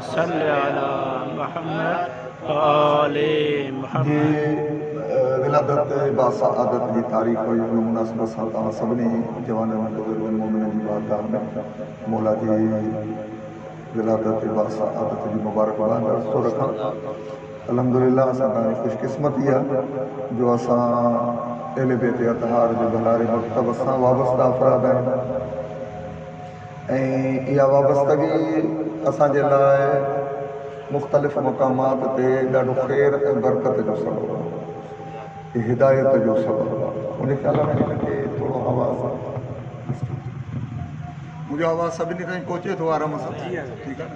صل علي محمد وآل محمد. جي ولادت باسعادت جي تاريخ هئي ان مناسبت سان توهان سڀني جوانن بزرگن مومنن جي بارگاهه ۾ مولا جي ولادت باسعادت جي مبارڪباد عرض ٿو رکان. الحمدلله اسان توهان جي خوش قسمتي آ جو اسان اهل بيت اطهار جي ڀلاري مڪتب سان وابسته افراد آهيون. ۽ اها وابستگي اسان جي لاء مختلف مقامات تي ڏاڍو خير ۽ برڪت جو سبب آهي، هدايت جو سبب آهي. منهنجي خيال ۾ هن کي ٿورو آواز منهنجو آواز سڀني تائين پهچي ٿو آرام سان ٺيڪ آهي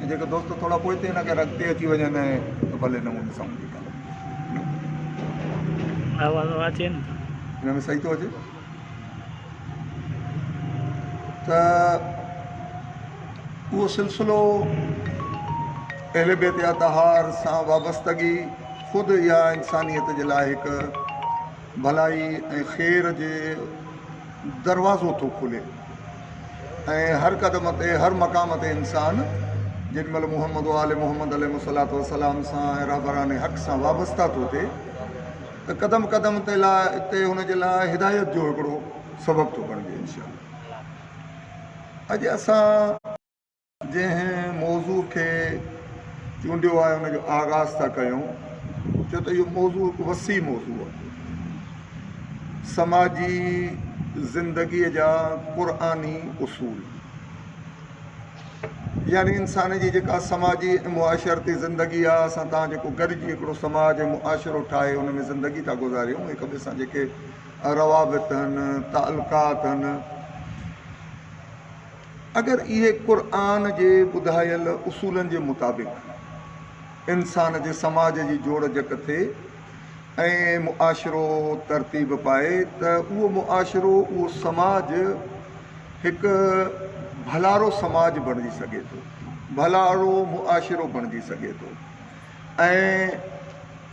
نه جيڪي دوست ٿورا پوئتي هن کي اڳتي اچي وڃن ته ڀلي نموني سان منهنجي ڳالهه آواز اچي نه هن ۾ صحيح ٿو اچي. ته اهو سلسلو اهل بيت اطهار سان وابستگي خود اها انسانيت جي لاء هڪ ڀلائي ۽ خير جي دروازو ٿو کولي ۽ هر قدم تي هر مقام تي انسان جيڏي مهل محمد و آل محمد عليهم الصلوة والسلام سان ۽ رهبران حق سان وابسته ٿو ٿئي ته قدم قدم تي لاء تي هن جي لاء هدايت جو هڪڙو سبب ٿو بڻجي انشاء الله. اڄ اسان جنهن موضوع کي چونڊيو آهي ان جو آغاز ٿا ڪيون ڇو ته اهو موضوع هڪ وسيع موضوع آهي سماجي زندگيء جا قرآني اصول. يعني انسان جي جيڪا سماجي ۽ معاشرتي زندگي آ، اسان توهان جيڪو گڏجي هڪڙو سماج ۽ معاشرو ٺاهي ان ۾ زندگي ٿا گذاريون، هڪ ٻئي سان جيڪي روابط هن، تعلقات هن، اگر اهي قرآن جي ٻڌايل اصولن جي مطابق انسان جي سماج جي جوڙ جڪ ٿئي ۽ معاشرو ترتيب پائي ته اهو معاشرو، اهو سماج هڪ ڀلارو سماج بڻجي سگهي ٿو، ڀلارو معاشرو بڻجي سگهي ٿو ۽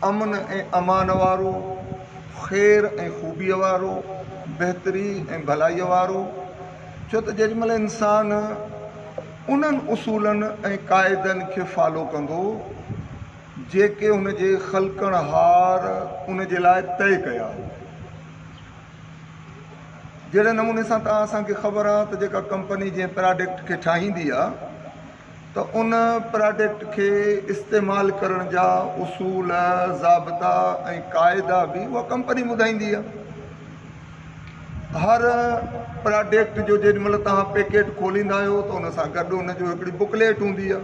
امن ۽ امان وارو، خير ۽ خوبيء وارو، بهتري ۽ ڀلائيء وارو، ڇو ته جيڏي مهل انسان انهن اصولن ۽ قاعدن کي فالو ڪندو، جيڪي هن جي خلقڻهار ان جي لاء طئي ڪيا هئا. جهڙي نموني سان توهان اسان کي خبر آهي ته جيڪا ڪمپني جنهن پراڊڪٽ کي ٺاهيندي آهي ته ان پراڊڪٽ کي استعمال ڪرڻ جا اصول، ضابطا ۽ قاعدا به اها ڪمپني ٻڌائيندي آهي. هر پراڊڪٽ جو جيڏي مهل توهان پيڪيٽ کوليندا آهيو ته ان سان گڏ ان جو هڪڙي بڪليٽ هوندي آهي.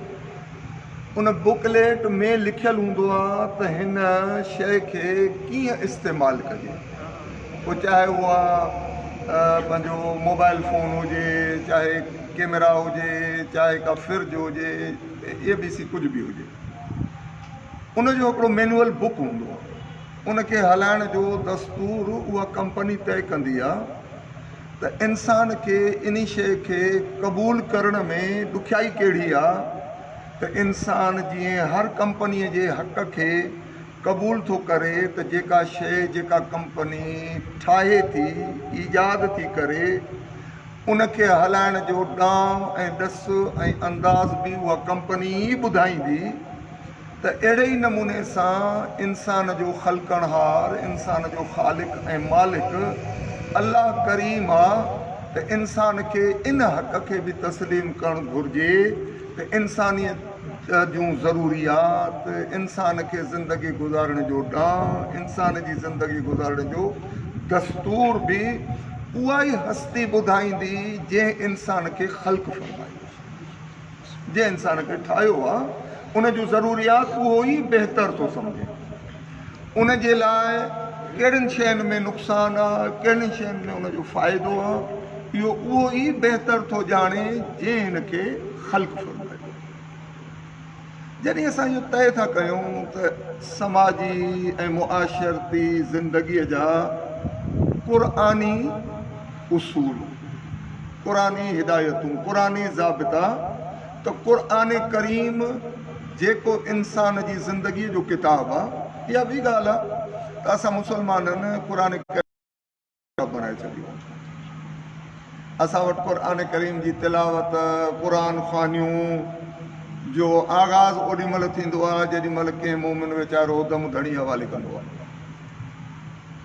ان بڪليٽ ۾ لکيل هوندو آ ته هن شيء کي ڪيئن استعمال ڪجي پوء چاهي اها پنهنجو موبائل فون هجي چاهي ڪيمرا هجي چاهي ڪا فرج هجي اي بي سي ڪجهه به هجي ان جو هڪڙو مينوئل بڪ هوندو آ ان کي هلائڻ جو دستور اها ڪمپني طئي ڪندي آ ته انسان کي انهي شيء کي قبول ڪرڻ ۾ ڏکيائي ڪهڙي آ ته انسان جيئن هر ڪمپنيء جي حق کي قبول ٿو ڪري ته جيڪا شيء جيڪا ڪمپني ٺاهي ٿي، ايجاد ٿي ڪري، ان کي هلائڻ جو ڏانء ۽ ڏس ۽ انداز به اها ڪمپني ئي ٻڌائيندي. ته اهڙي ئي نموني سان انسان جو خلقڻهار، انسان جو خالق ۽ مالڪ الله ڪريم آ ته انسان کي ان حق کي به تسليم ڪرڻ گهرجي ته انسانيت جون ضروريات، انسان کي زندگي گذارڻ جو ڏانء، انسان جي زندگي گذارڻ جو دستور به اها ئي هستي ٻڌائيندي جنهن انسان کي خلق فرمايو. جنهن انسان کي ٺاهيو آ ان جون ضروريات اهو ئي بهتر ٿو سمجهي. ان جي لاء ڪهڙين شين ۾ نقصان آ، ڪهڙين شين ۾ ان جو فائدو آ، اهو اهو ئي بهتر ٿو ڄاڻي جنهن هن کي خلق فرمايو. جڏهن اسان اهو طئي ٿا ڪيون ته سماجي ۽ معاشرتي زندگيء جا قرآني اصول، قرآني هدايتون، قرآني ضابطا ته قرآن ڪريم جيڪو انسان جي زندگيء جو ڪتاب آ، اها ٻي ڳالهه آ ته اسان مسلمانن قرآن ڪريم ڪتاب بڻائي ڇڏيو آهي. اسان وٽ قرآن ڪريم جي تلاوت، قرآن خوانيون، جو آغاز اوڏي مهل ٿيندو آهي جيڏي مهل ڪنهن مومن ويچارو دم ڌڻي حوالي ڪندو آهي.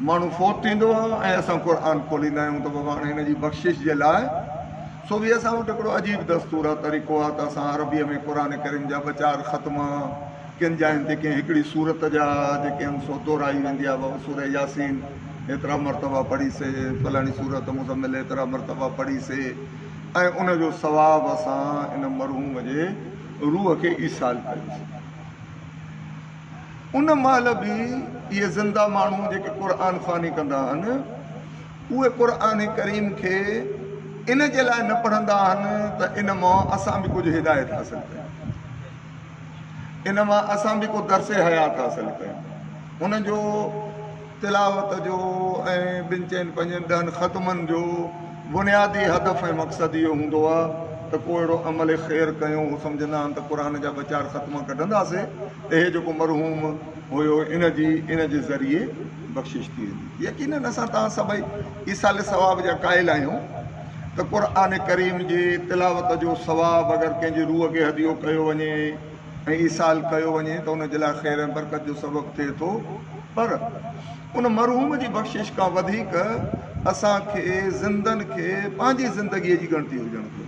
ماڻهو فوت ٿيندو آهي ۽ اسان قرآن کوليندا آهيون ته بابا هاڻي هن جي بخشش جي لاء سو به اسان وٽ هڪڙو عجيب دستور آهي طريقو آهي ته اسان عربيء ۾ قرآن ڪريم جا ٻه چار ختما ڪن جاين تي ڪنهن هڪڙي سورت جا جيڪي آهن سو دهرائي ويندي آهي بابا سورة ياسين هيترا مرتبا پڙهي سي فلاڻي سورت مزمل هيترا مرتبا پڙهي سي ۽ ان جو ثواب اسان ان مرحوم جي روح کي ايصال ڪيوسين. ان مهل به اهي زنده ماڻهو جيڪي قرآن خواني ڪندا آهن، اهي قرآن ڪريم کي ان جي لاء نه پڙهندا آهن ته ان مان اسان به ڪجهه هدايت حاصل ڪيون. ان مان اسان به ڪو درس حيات حاصل ڪيون. ان جو تلاوت جو ۽ ٻن چئن پنجن ڏهن ختمن جو بنيادي هدف ۽ مقصد اهو هوندو آهي ته ڪو اهڙو عمل خير ڪيون. هو سمجهندا آهن ته قرآن جا ٻه چار ختما ڪڍنداسين ته هي جيڪو مرحوم هيو ان جي ان جي ذريعي بخشش ٿي ويندي. يقيناً اسان توهان سڀئي ايصال ثواب جا قائل آهيون ته قرآن ڪريم جي تلاوت جو ثواب اگر ڪنهن جي روح کي هديو ڪيو وڃي ۽ ايصال ڪيو وڃي ته ان جي لاء خير ۽ برڪت جو سبب ٿئي ٿو پر ان مرحوم جي بخشش کان وڌيڪ اسان کي زندن کي پنهنجي زندگيء جي ڳڻتي هجڻ گهرجي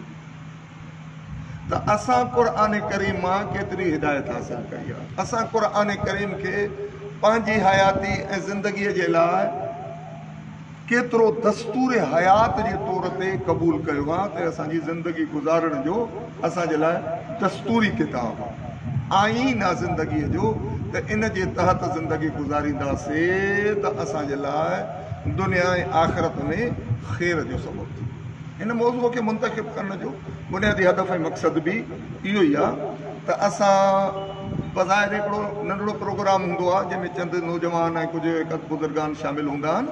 ته اسان قرآن ڪريم مان ڪيتري هدايت حاصل ڪئي آهي اسان قرآن ڪريم کي پنهنجي حياتي ۽ زندگيء جي لاء ڪيترو دستور حيات جي طور تي قبول ڪيو آ ته اسان جي زندگي گذارڻ جو اسان جي لاء دستوري ڪتاب آ، آئين آ زندگيء جو ته ان جي تحت زندگي گذارينداسي ته اسان جي لاء دنيا ۽ آخرت ۾ خير جو سبب ٿيندو. هن موضوع کي منتخب ڪرڻ جو بنيادي هدف ۽ مقصد به اهو ئي آ ته اسان بظاهر هڪڙو ننڍڙو پروگرام هوندو آ جنهن ۾ چند نوجوان ۽ ڪجهه هڪ اڌ بزرگان شامل هوندا آهن.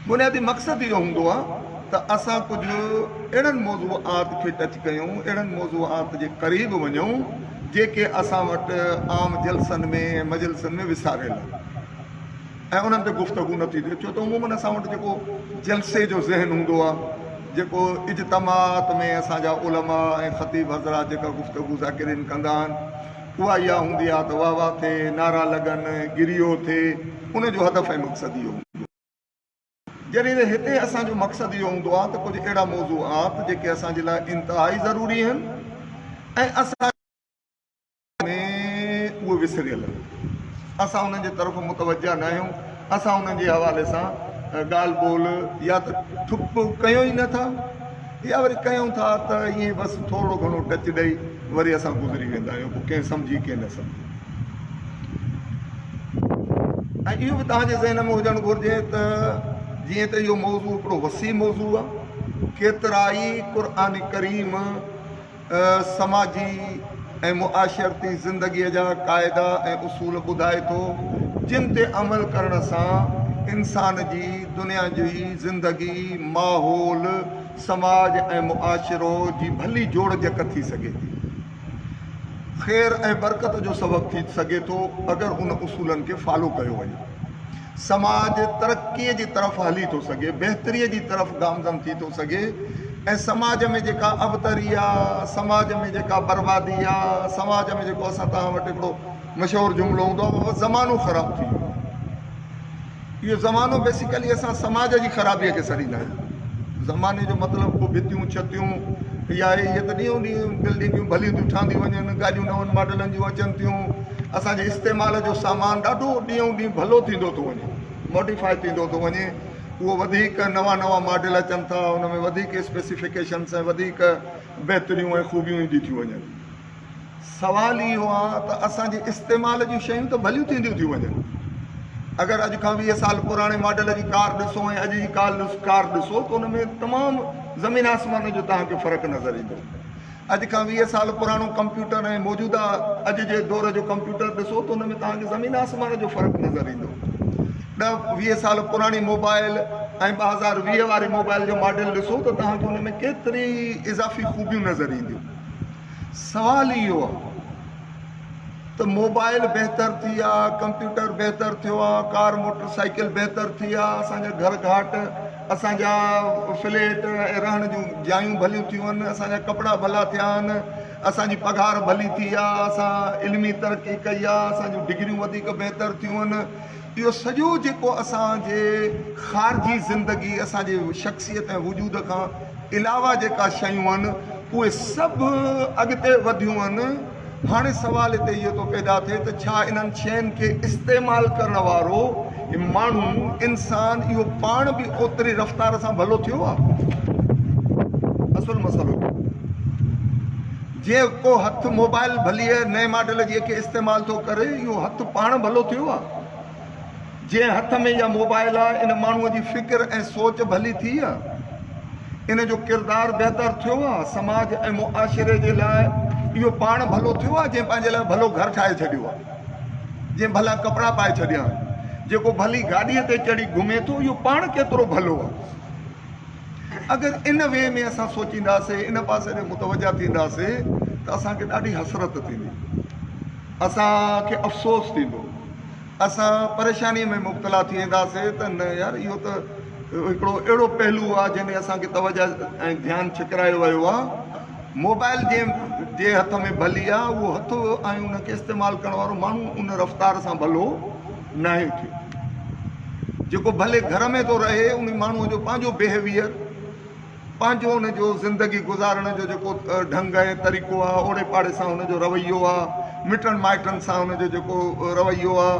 بنيادي مقصد اهو هوندو آ ته اسان ڪجهه اهڙن موضوعات کي ٽچ ڪيون، اهڙن موضوعات جي قريب وڃون جيڪي اسان وٽ عام جلسن ۾ ۽ مجلسن ۾ وساريل آهن. ۽ انهن تي گفتگو نه ٿي ٿئي ڇو ته عموماً اسان وٽ جيڪو جلسي جو ذهن هوندو آهي جيڪو اجتماعات ۾ اسان جا علماء ۽ خطيب حضرات جيڪا گفتگو ذاڪرين ڪندا آهن اها اها هوندي آهي ته واه واه ٿئي نعرا لڳن گريو ٿئي ان جو هدف ۽ مقصد اهو هوندو آهي جڏهن ته هتي اسان جو مقصد اهو هوندو آهي ته ڪجهه اهڙا موضوعات جيڪي اسان جي لاء انتهائي ضروري آهن ۽ اسان ۾ اهي وسريل آهن. اسان انهن جي طرف متوجه ناهيون. اسان انهن جي حوالي سان ڳالهه ٻولهه يا ته ٺپ ڪيون ئي نه ٿا يا وري ڪيون ٿا ته ائين بس ٿورڙو گهڻو ٽچ ڏئي وري اسان گذري ويندا آهيون پوء ڪنهن سمجهي ڪنهن نه سمجهي. ۽ اهو به توهان جي ذهن ۾ هجڻ گهرجي ته جيئن ته اهو موضوع هڪڙو وسيع موضوع آهي ڪيترائي قرآن ڪريم سماجي ۽ معاشرتي زندگيء جا قاعدا ۽ اصول ٻڌائي ٿو، جن تي عمل ڪرڻ سان انسان جي دنيا جي زندگي، ماحول، سماج ۽ معاشرو جي ڀلي جوڙجڪ ٿي سگهي ٿي. خير ۽ برڪت جو سبب ٿي سگهي ٿو اگر ان اصولن کي فالو ڪيو وڃي. سماج ترقيء جي طرف هلي ٿو سگهي، بهتريء جي طرف گامزن ٿي ٿو سگهي ۽ سماج ۾ جيڪا ابتري آ، سماج ۾ جيڪا بربادي آ، سماج ۾ جيڪو اسان توهان وٽ هڪڙو مشهور جملو هوندو آ بابا زمانو خراب ٿي ويو آ. اهو زمانو بيسيڪلي اسان سماج جي خرابيء کي سڏيندا آهيون. زماني جو مطلب ڪو ڀتيون ڇتيون يا اهي ته ڏينهون ڏينهن بلڊنگيون ڀليون ٿيون ٺهنديون وڃن، گاڏيون نون ماڊلن جون اچن ٿيون، اسان جي استعمال جو سامان ڏاڍو ڏينهون ڏينهن ڀلو ٿيندو ٿو وڃي، ماڊيفائي ٿيندو ٿو وڃي، اهو وڌيڪ نوان نوان ماڊل اچن ٿا، ان ۾ وڌيڪ اسپيسيفڪيشنس ۽ وڌيڪ بهتريون ۽ خوبيون اينديون ٿيون وڃن. سوال اهو آ ته اسان جي استعمال جون شيون ته ڀليون ٿينديون ٿيون وڃن. اگر اڄ کان 20 سال پراڻي ماڊل جي ڪار ڏسو ۽ اڄ جي ڪار ڏسو ته ان ۾ تمام زمين آسمان جو توهان کي فرق نظر ايندو. اڄ کان 20 سال پراڻو ڪمپيوٽر ۽ موجوده اڄ جي دور جو ڪمپيوٽر ڏسو ته ان ۾ توهان کي زمين آسمان جو فرق نظر ايندو. ڏهه 20 سال پراڻي موبائل ۽ 2020 واري موبائل جو ماڊل ڏسو ته توهان کي ان ۾ ڪيتري اضافي خوبيون نظر اينديون. سوال اهو آ ته موبائل بهتر ٿي آ، ڪمپيوٽر بهتر ٿيو آ، ڪار موٽر سائيڪل بهتر ٿي آ، اسان جا گهر گهاٽ، اسان جا فليٽ ۽ رهڻ جون جايون ڀليون ٿيون آهن، اسان جا ڪپڙا ڀلا ٿيا آهن، اسان جي پگهار ڀلي ٿي آ، اسان علمي ترقي ڪئي آ، اسان جون ڊگريون وڌيڪ بهتر ٿيون آهن، اهو سڄو جيڪو اسان جي خارجي زندگي، اسان جي شخصيت ۽ وجود کان علاوه جيڪا شيون آهن، اهي سڀ اڳتي وڌيون آهن. هاڻي سوال هتي اهو ٿو پيدا ٿئي ته ڇا انهن شين کي استعمال ڪرڻ وارو ماڻهو، انسان، اهو پاڻ به اوتري رفتار سان ڀلو ٿيو آهي؟ اصل مسئلو اهو آهي. جيڪو هٿ موبائل ڀليء نئين ماڊل جي کي استعمال ٿو ڪري، اهو هٿ پاڻ ڀلو ٿيو آهي؟ جنهن هٿ ۾ اها موبائل آ، ان ماڻهوء جي فڪر ۽ سوچ ڀلي ٿي آ؟ ان جو ڪردار بهتر ٿيو آ؟ سماج ۽ معاشري جي لاء اهو پاڻ ڀلو ٿيو آ، جنهن پنهنجي لاء ڀلو گهر ٺاهي ڇڏيو آ، جنهن ڀلا ڪپڙا پائي ڇڏيا آهن، جيڪو ڀلي گاڏيء تي چڙهي گهمي ٿو، اهو پاڻ ڪيترو ڀلو آ؟ اگر ان وي ۾ اسان سوچينداسي، ان پاسي ڏي متوجه ٿينداسي ته اسان کي ڏاڍي حسرت ٿيندي، اسان کي افسوس ٿيندو. اسان پريشانيء ۾ مبتلا ٿي وينداسين ته نه يار اهو ته هڪڙو اهڙو پهلو آهي جنهن ڏي اسان کي توجه ۽ ڌيان ڇڪرايو ويو آهي. موبائل جنهن جي هٿ ۾ ڀلي آهي اهو هٿ ۽ ان کي استعمال ڪرڻ وارو ماڻهو ان رفتار سان ڀلو ناهي ٿيو. جيڪو ڀلي گهر ۾ ٿو رهي ان ماڻهوء جو پنهنجو بيهيويئر پنهنجو ان جو زندگي گذارڻ جو جيڪو ڍنگ ۽ طريقو آ، اوڙي پاڙي سان هن جو رويو آ، مٽن مائٽن سان هن جو جيڪو رويو آ،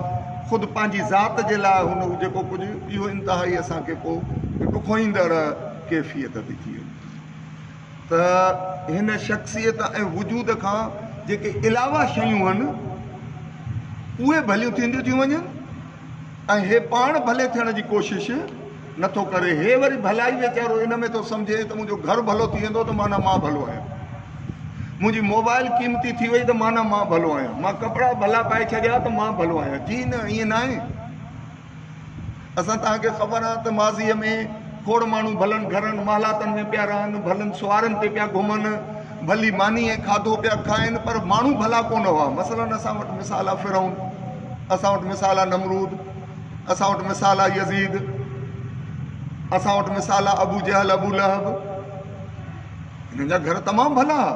خود پنهنجي ذات جي لاء هن جيڪو ڪجهه، اهو انتهائي اسان کي پوء ڏکوئيندڙ ڪيفيت ٿي ٿي وڃي ته هن شخصيت ۽ وجود کان جيڪي علاوه شيون هن، اهي ڀليون ٿينديون ٿيون وڃن. ۽ هي پاڻ ڀلي ٿيڻ جي ڪوشش نه ٿو ڪري. هي وري ڀلائي ويچارو ان ۾ ٿو سمجهي ته منهنجو گهر ڀلو ٿي ويندو ته معنيٰ مان ڀلو آهيان. منهنجي موبائل قيمتي ٿي وئي ته معنيٰ مان ڀلو آهيان. مان ڪپڙا ڀلا پائي ڇڏيا ته مان ڀلو آهيان. جي نه ائين ناهي. اسان توهان کي خبر آهي ته ماضيء ۾ کوڙ ماڻهو ڀلن گهرن محلاتن ۾ پيا رهن، ڀلن سوارين تي پيا گهمن، ڀلي ماني ۽ کاڌو پيا کائن پر ماڻهو ڀلا ڪونه هئا. مثلاً اسان وٽ مثال آهي فرعون. اسان وٽ مثال آ نمرود، اسان وٽ مثال آ يزيد، اسان وٽ مثال آ ابو جهل، ابو لهب. هنن جا گهر تمام ڀلا ها،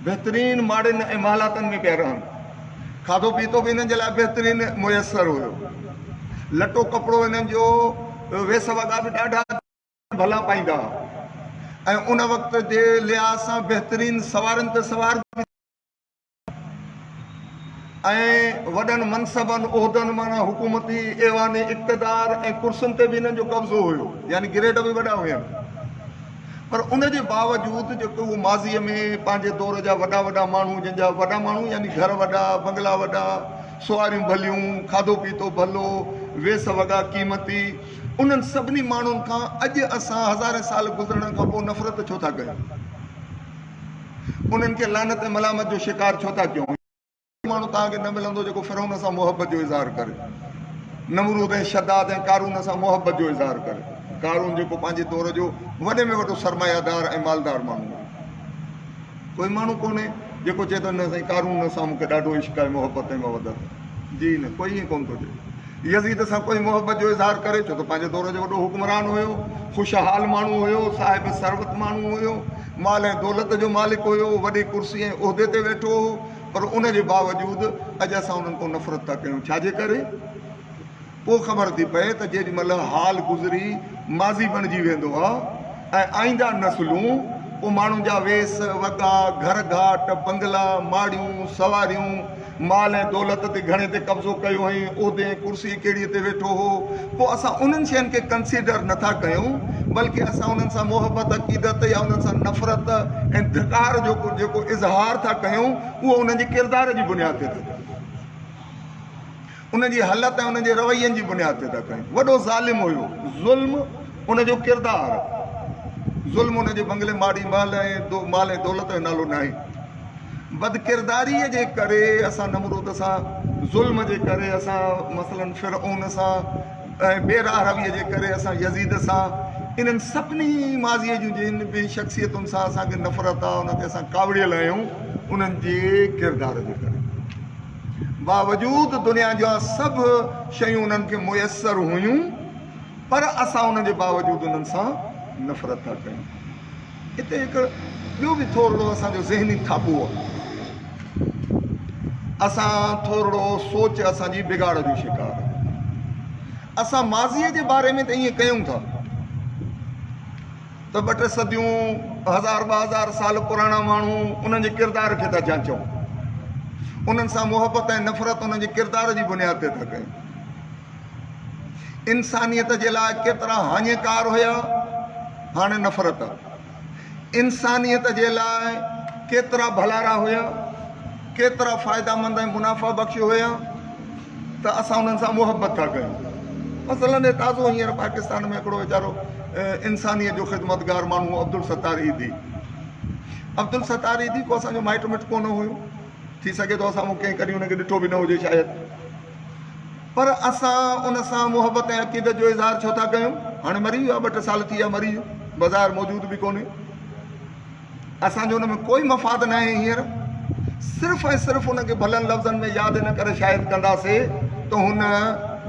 بهترين ماڙين ۽ محلاتن ۾ پيا رهن، کاڌو پيتو به هنن جي لاء بهترين ميسر هيو، لٽو ڪپڙو هنن جو ويس وڳا به ڏاڍا ڀلا پائيندا ها ۽ ان وقت جي لحاظ سان بهترين سوارين تي سوار به ۽ وڏن منصبن، عهدن معنيٰ حڪومتي ايوان اقتدار ۽ ڪرسين تي به هنن جو قبضو هيو يعني گريڊ به وڏا هين پر ان جي باوجود جيڪو اهو ماضيء ۾ پنهنجي دور جا وڏا وڏا ماڻهو جن جا وڏا ماڻهو يعني گهر وڏا، بنگلا وڏا، سواريون ڀليون، کاڌو پيتو ڀلو، ويس وڳا قيمتي انهن سڀني ماڻهن کان اڄ اسان هزارين سال گذرڻ کان پوء نفرت ڇو ٿا ڪيون؟ انهن کي لعنت ۽ ملامت جو شڪار ڇو ٿا ڪيون؟ اهو ماڻهو توهان کي نه ملندو جيڪو فرعون سان محبت جو اظهار ڪري، نمرود ۽ شداد ۽ قارون سان محبت جو اظهار ڪري. قارون جيڪو پنهنجي دور جو وڏي ۾ وڏو سرمايه دار ۽ مالدار ماڻهو هو. ڪوئي ماڻهو ڪونهي جيڪو چئي ته نه سائين قارون سان مون کي ڏاڍو عشق آهي، محبت ۽ مودت. جي نه، ڪوئي ائين ڪونه ٿو چئي. يزيد سان ڪوئي محبت جو اظهار ڪري، ڇو ته پنهنجي دور جو وڏو حڪمران هيو، خوشحال ماڻهو هيو، صاحب ثروت ماڻهو هيو، مال ۽ دولت جو مالڪ هيو، وڏي ڪرسي ۽ عهدي تي ويٺو هو، پر ان جي باوجود اڄ اسان انهن کان نفرت ٿا ڪيون، ڇا جي ڪري؟ پوء خبر ٿي پئي ته جيڏي مهل حال گذري ماضي بڻجي ويندو آ ۽ آئنده نسلون پوء ماڻهن جا ويس، وڳا، گهر گهاٽ، بنگلا، ماڙيون، سواريون، مال ۽ دولت تي گهڻي تي قبضو ڪيو هئائين، عهدي ۽ ڪرسيء ڪهڙيء تي ويٺو هو، پوء اسان انهن شين کي ڪنسيڊر نه ٿا ڪيون، بلڪه اسان انهن سان محبت، عقيدت يا انهن سان نفرت ۽ ڌڪار جو جيڪو اظهار ٿا ڪيون، اهو انهن جي ڪردار جي بنياد تي ٿا ڪيون. انهن جي هلت ۽ انهن جي روين جي بنياد تي ٿا ڪيون. وڏو ظالم هيو، ظلم ان جو ڪردار، ظلم ان جي بنگلي، ماڙي، محل ۽ مال ۽ دولت جو نالو ناهي. بدڪرداريء جي ڪري اسان نمرود سان، ظلم جي ڪري اسان مثلاً فرعون سان ۽ بي راهه رويء جي ڪري اسان يزيد سان، انهن سڀني ماضيء جون جن به شخصيتن سان اسان کي نفرت آ، انهن تي اسان ڪاوڙيل آهيون، انهن جي ڪردار جي ڪري. باوجود دنيا جا سڀ شيون انهن کي ميسر هيون، پر اسان انهن جي باوجود انهن سان نفرت ٿا ڪيون. هتي هڪ ٻيو به ٿورڙو اسان جو ذهني ٿاٻو آهي. اسان ٿورڙو سوچ اسان جي بگاڙ جو شڪار آهي. اسان ماضيء جي باري ۾ ته ائين ڪيون ٿا ته ٻه ٽي صديون، هزار 2000 سال پراڻا ماڻهو انهن جي ڪردار کي ٿا جانچون. انهن سان محبت ۽ نفرت انهن جي ڪردار جي بنياد تي ٿا ڪيون. انسانيت جي لاء ڪيترا هاڃيڪار هيا، هاڻي نفرت. انسانيت جي لاء ڪيترا ڀلارا هيا، ڪيترا فائدامند ۽ منافع بخش هيا ته اسان انهن سان محبت ٿا ڪيون. مثلاً هي تازو هينئر پاڪستان ۾ هڪڙو ويچارو انسانيت جو خدمتگار ماڻهو هو عبدالستار ايڌي. عبدالستار ايڌي ڪو اسان جو مائٽ مٽ ڪونه هيو. ٿي سگهي ٿو اسان مان ڪنهن ڪڏهن ان کي ڏٺو به نه هجي شايد. پر اسان ان سان محبت ۽ عقيدت جو اظهار ڇو ٿا ڪيون؟ هاڻي مري ويو آهي، ٻه ٽي سال ٿي ويا مري ويو، بظاهر موجود به ڪونهي. اسان جو ان ۾ ڪوئي مفاد ناهي هينئر. صرف ۽ صرف ان کي ڀلن لفظن ۾ ياد ان ڪري شايد ڪنداسي ته هن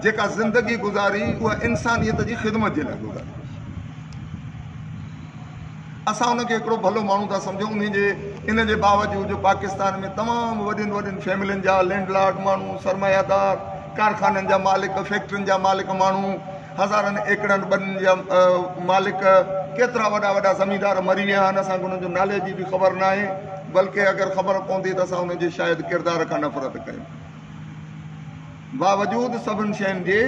جيڪا زندگي گذاري اها انسانيت جي خدمت جي لاء گذاري. اسان ان کي هڪڙو ڀلو ماڻهو ٿا سمجهون انهي جي ان جي باوجود جو پاڪستان ۾ تمام وڏين وڏين فيملين جا لينڊ لارڊ ماڻهو سرمايه دار ڪارخانن جا مالڪ فيڪٽرين جا مالڪ ماڻهو هزارن ايڪڙن ٻنين جا مالڪ ڪيترا وڏا وڏا زميندار مري ويا آهن اسان کي انهن جو نالي جي به خبر ناهي بلڪه اگر خبر پوندي ته اسان انهن جي شايد ڪردار کان نفرت ڪيون. باوجود سڀن شين جي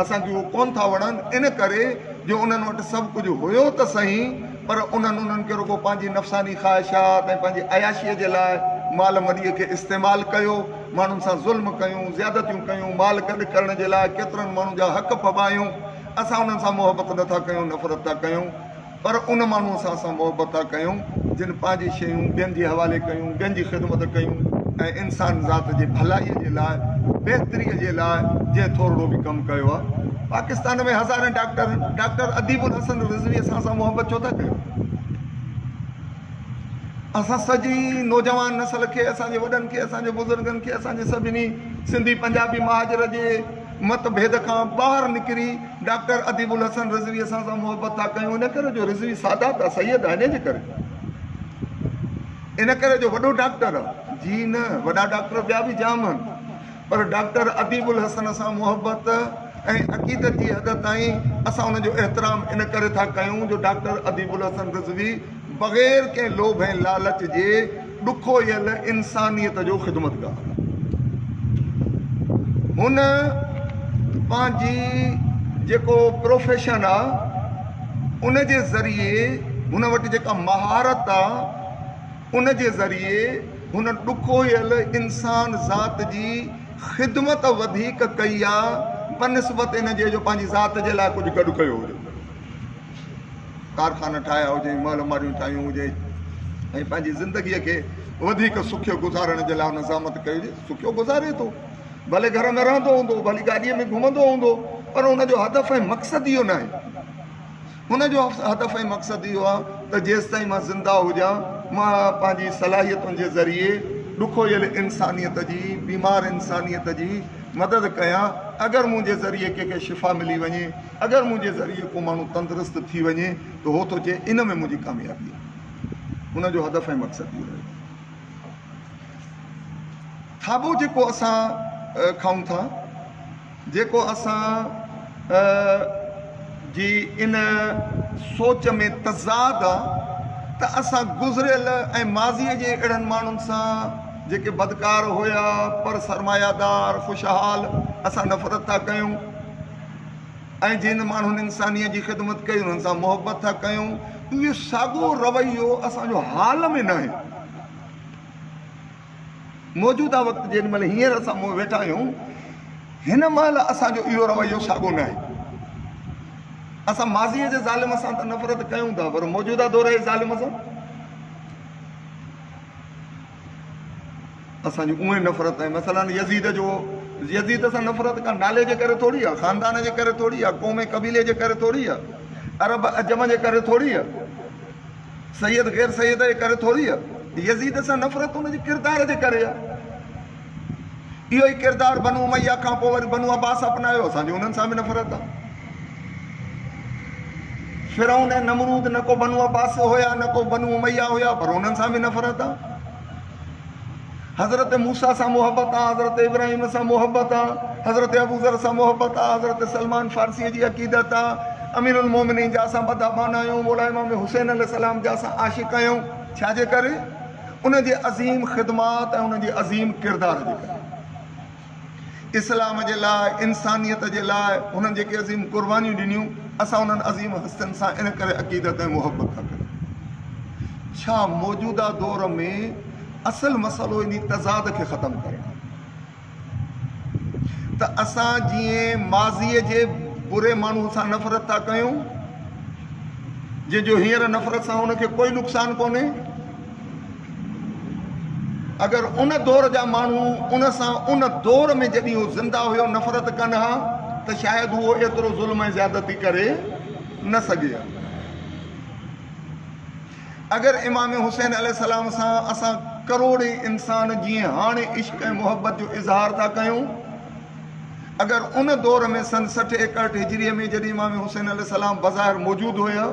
اسان کي اهو ڪونه ٿا وڻن، ان ڪري جو انهن وٽ سڀ ڪجهه هيو ته سهي، پر انهن انهن کي رڳو پنهنجي نفساني خواهشات ۽ پنهنجي عياشيء جي لاء مال مڏيء کي استعمال ڪيو، ماڻهن سان ظلم ڪيون، زيادتيون ڪيون، مال گڏ ڪرڻ جي لاء ڪيترن ماڻهن جا حق ڦٻايون. اسان انهن سان محبت نه ٿا ڪيون، نفرت ٿا ڪيون. پر ان ماڻهوء سان اسان محبت ٿا ڪيون، جن پنهنجي شيون ٻين جي حوالي ڪيون، ٻين جي خدمت ڪيون ۽ انسان ذات جي ڀلائيء جي لاء، بهتريء جي لاء جنهن ٿورڙو به ڪم ڪيو آهي. پاڪستان ۾ هزارين ڊاڪٽر آهن، ڊاڪٽر اديب الحسن رضويء سان اسان محبت ڇو ٿا ڪيون؟ اسان سڄي نوجوان نسل کي، اسان جي وڏن کي، اسان جي بزرگن کي، اسان جي سڀني سنڌي پنجابي مهاجر جي مت ڀيد کان ٻاهر نڪري ڊاڪٽر اديب الحسن رضوي سان اسان محبت ٿا ڪيون ان ڪري جو رضوي سادات آ سيد آ انهي جي ڪري ان ڪري جو وڏو ڊاڪٽر آ جي نه وڏا ڊاڪٽر ٻيا به جام آهن پر ڊاڪٽر اديب الحسن سان محبت ۽ عقيدت جي حد تائين اسان ان جو احترام ان ڪري ٿا ڪيون جو ڊاڪٽر اديب الحسن رضوي بغير ڪنهن لوڀ ۽ لالچ جي ڏکويل انسانيت جو خدمتگار آهي. هن پنهنجي جيڪو پروفيشن آ ان جي ذريعي هن وٽ جيڪا مهارت آ ان جي ذريعي هن ڏکويل انسان ذات جي خدمت وڌيڪ ڪئي آ بنسبت ان جي جو پنهنجي ذات جي لاء ڪجهه گڏ ڪيو هجي. ڪارخانا ٺاهيا هجين، محل ماڙيون ٺاهيون هجين ۽ پنهنجي زندگيء کي وڌيڪ سکيو گذارڻ جي لاء هن زحمت ڪئي هجي. سکيو گذاري ٿو، ڀلي گهر ۾ رهندو هوندو، ڀلي گاڏيء ۾ گهمندو هوندو، پر هن جو هدف ۽ مقصد اهو ناهي. هن جو هدف ۽ مقصد اهو آهي ته جيستائين مان زنده هجان، مان پنهنجي صلاحيتن جي ذريعي ڏکويل انسانيت جي، بيمار انسانيت جي مدد ڪيان. اگر منهنجي ذريعي ڪنهن کي شفا ملي وڃي، اگر منهنجي ذريعي ڪو ماڻهو تندرست ٿي وڃي ته هو ٿو چئي ان ۾ منهنجي ڪاميابي آهي. ان جو هدف ۽ مقصد اهو رهيو. کاٻو جيڪو اسان کائون ٿا، جيڪو اسان جي ان سوچ ۾ تضاد آ ته اسان گذريل ۽ ماضيء جي اهڙن ماڻهن سان جيڪي بدڪار هيا پر سرمايادار، خوشحال، اسان نفرت ٿا ڪيون. ۽ جن ماڻهن انسانيت جي خدمت ڪئي انهن سان محبت ٿا ڪيون اهو ساڳو رويو اسان جو حال ۾ ناهي. موجوده وقت جيڏي مهل هينئر اسان ويٺا آهيون هن مهل اسان جو اهو رويو ساڳو ناهي. اسان ماضيء جي ظالم سان ته نفرت ڪيون ٿا پر موجوده دور جي ظالم سان اسان جي اونهي نفرت ۽ مثلا يزيد جو يزيد سان نفرت ڪا نالي جي ڪري ٿوري آ، خاندان جي ڪري ٿوري آ، قوم ۽ قبيلي جي ڪري ٿوري آ، عرب عجم جي ڪري ٿوري آ، سيد غير سيد جي ڪري ٿوري آ، يزيد سان نفرت ان جي ڪردار جي ڪري آ. اهو ئي ڪردار بنو اميه کان پوء وري بنو عباس اپنايو، اسان جي انهن سان به نفرت آ. فرعون ۽ نمرود نه ڪو بنو عباس هيا نه ڪو بنو اميه هيا پر انهن سان به نفرت آ. حضرت موسيٰ سان محبت آ، حضرت ابراهيم سان محبت آ، حضرت ابوذر سان محبت آ، حضرت سلمان فارسيء جي عقيدت آ، امير المومنين جا اسان ٻڌا ٻانها آهيون، مولا امام حسين عليه السلام جا اسان عاشق آهيون، ڇا جي ڪري؟ ان جي عظيم خدمات ۽ ان جي عظيم ڪردار جي ڪري. اسلام جي لاء، انسانيت جي لاء هنن جيڪي عظيم قربانيون ڏنيون، اسان انهن عظيم هستين سان ان ڪري عقيدت ۽ محبت ٿا ڪريون. ڇا موجوده دور ۾ اصل مسئلو انهي تضاد کي ختم ڪرڻ آهي ته اسان جيئن ماضيء جي بري ماڻهو سان نفرت ٿا ڪيون، جنهن جو هينئر نفرت سان ان کي ڪوئي نقصان ڪونهي، اگر ان دور جا ماڻهو ان سان ان دور ۾ جڏهن هو زنده هيو نفرت ڪن ها ته شايد هو ايترو ظلم ۽ زيادتي ڪري نه سگهي ها. اگر امام حسين عليه السلام سان اسان ڪروڙين انسان جيئن هاڻي عشق ۽ محبت جو اظهار ٿا ڪيون، اگر ان دور ۾ سن 60 61 هجريء ۾ جڏهن امام حسين عليه السلام بظاهر موجود هيا،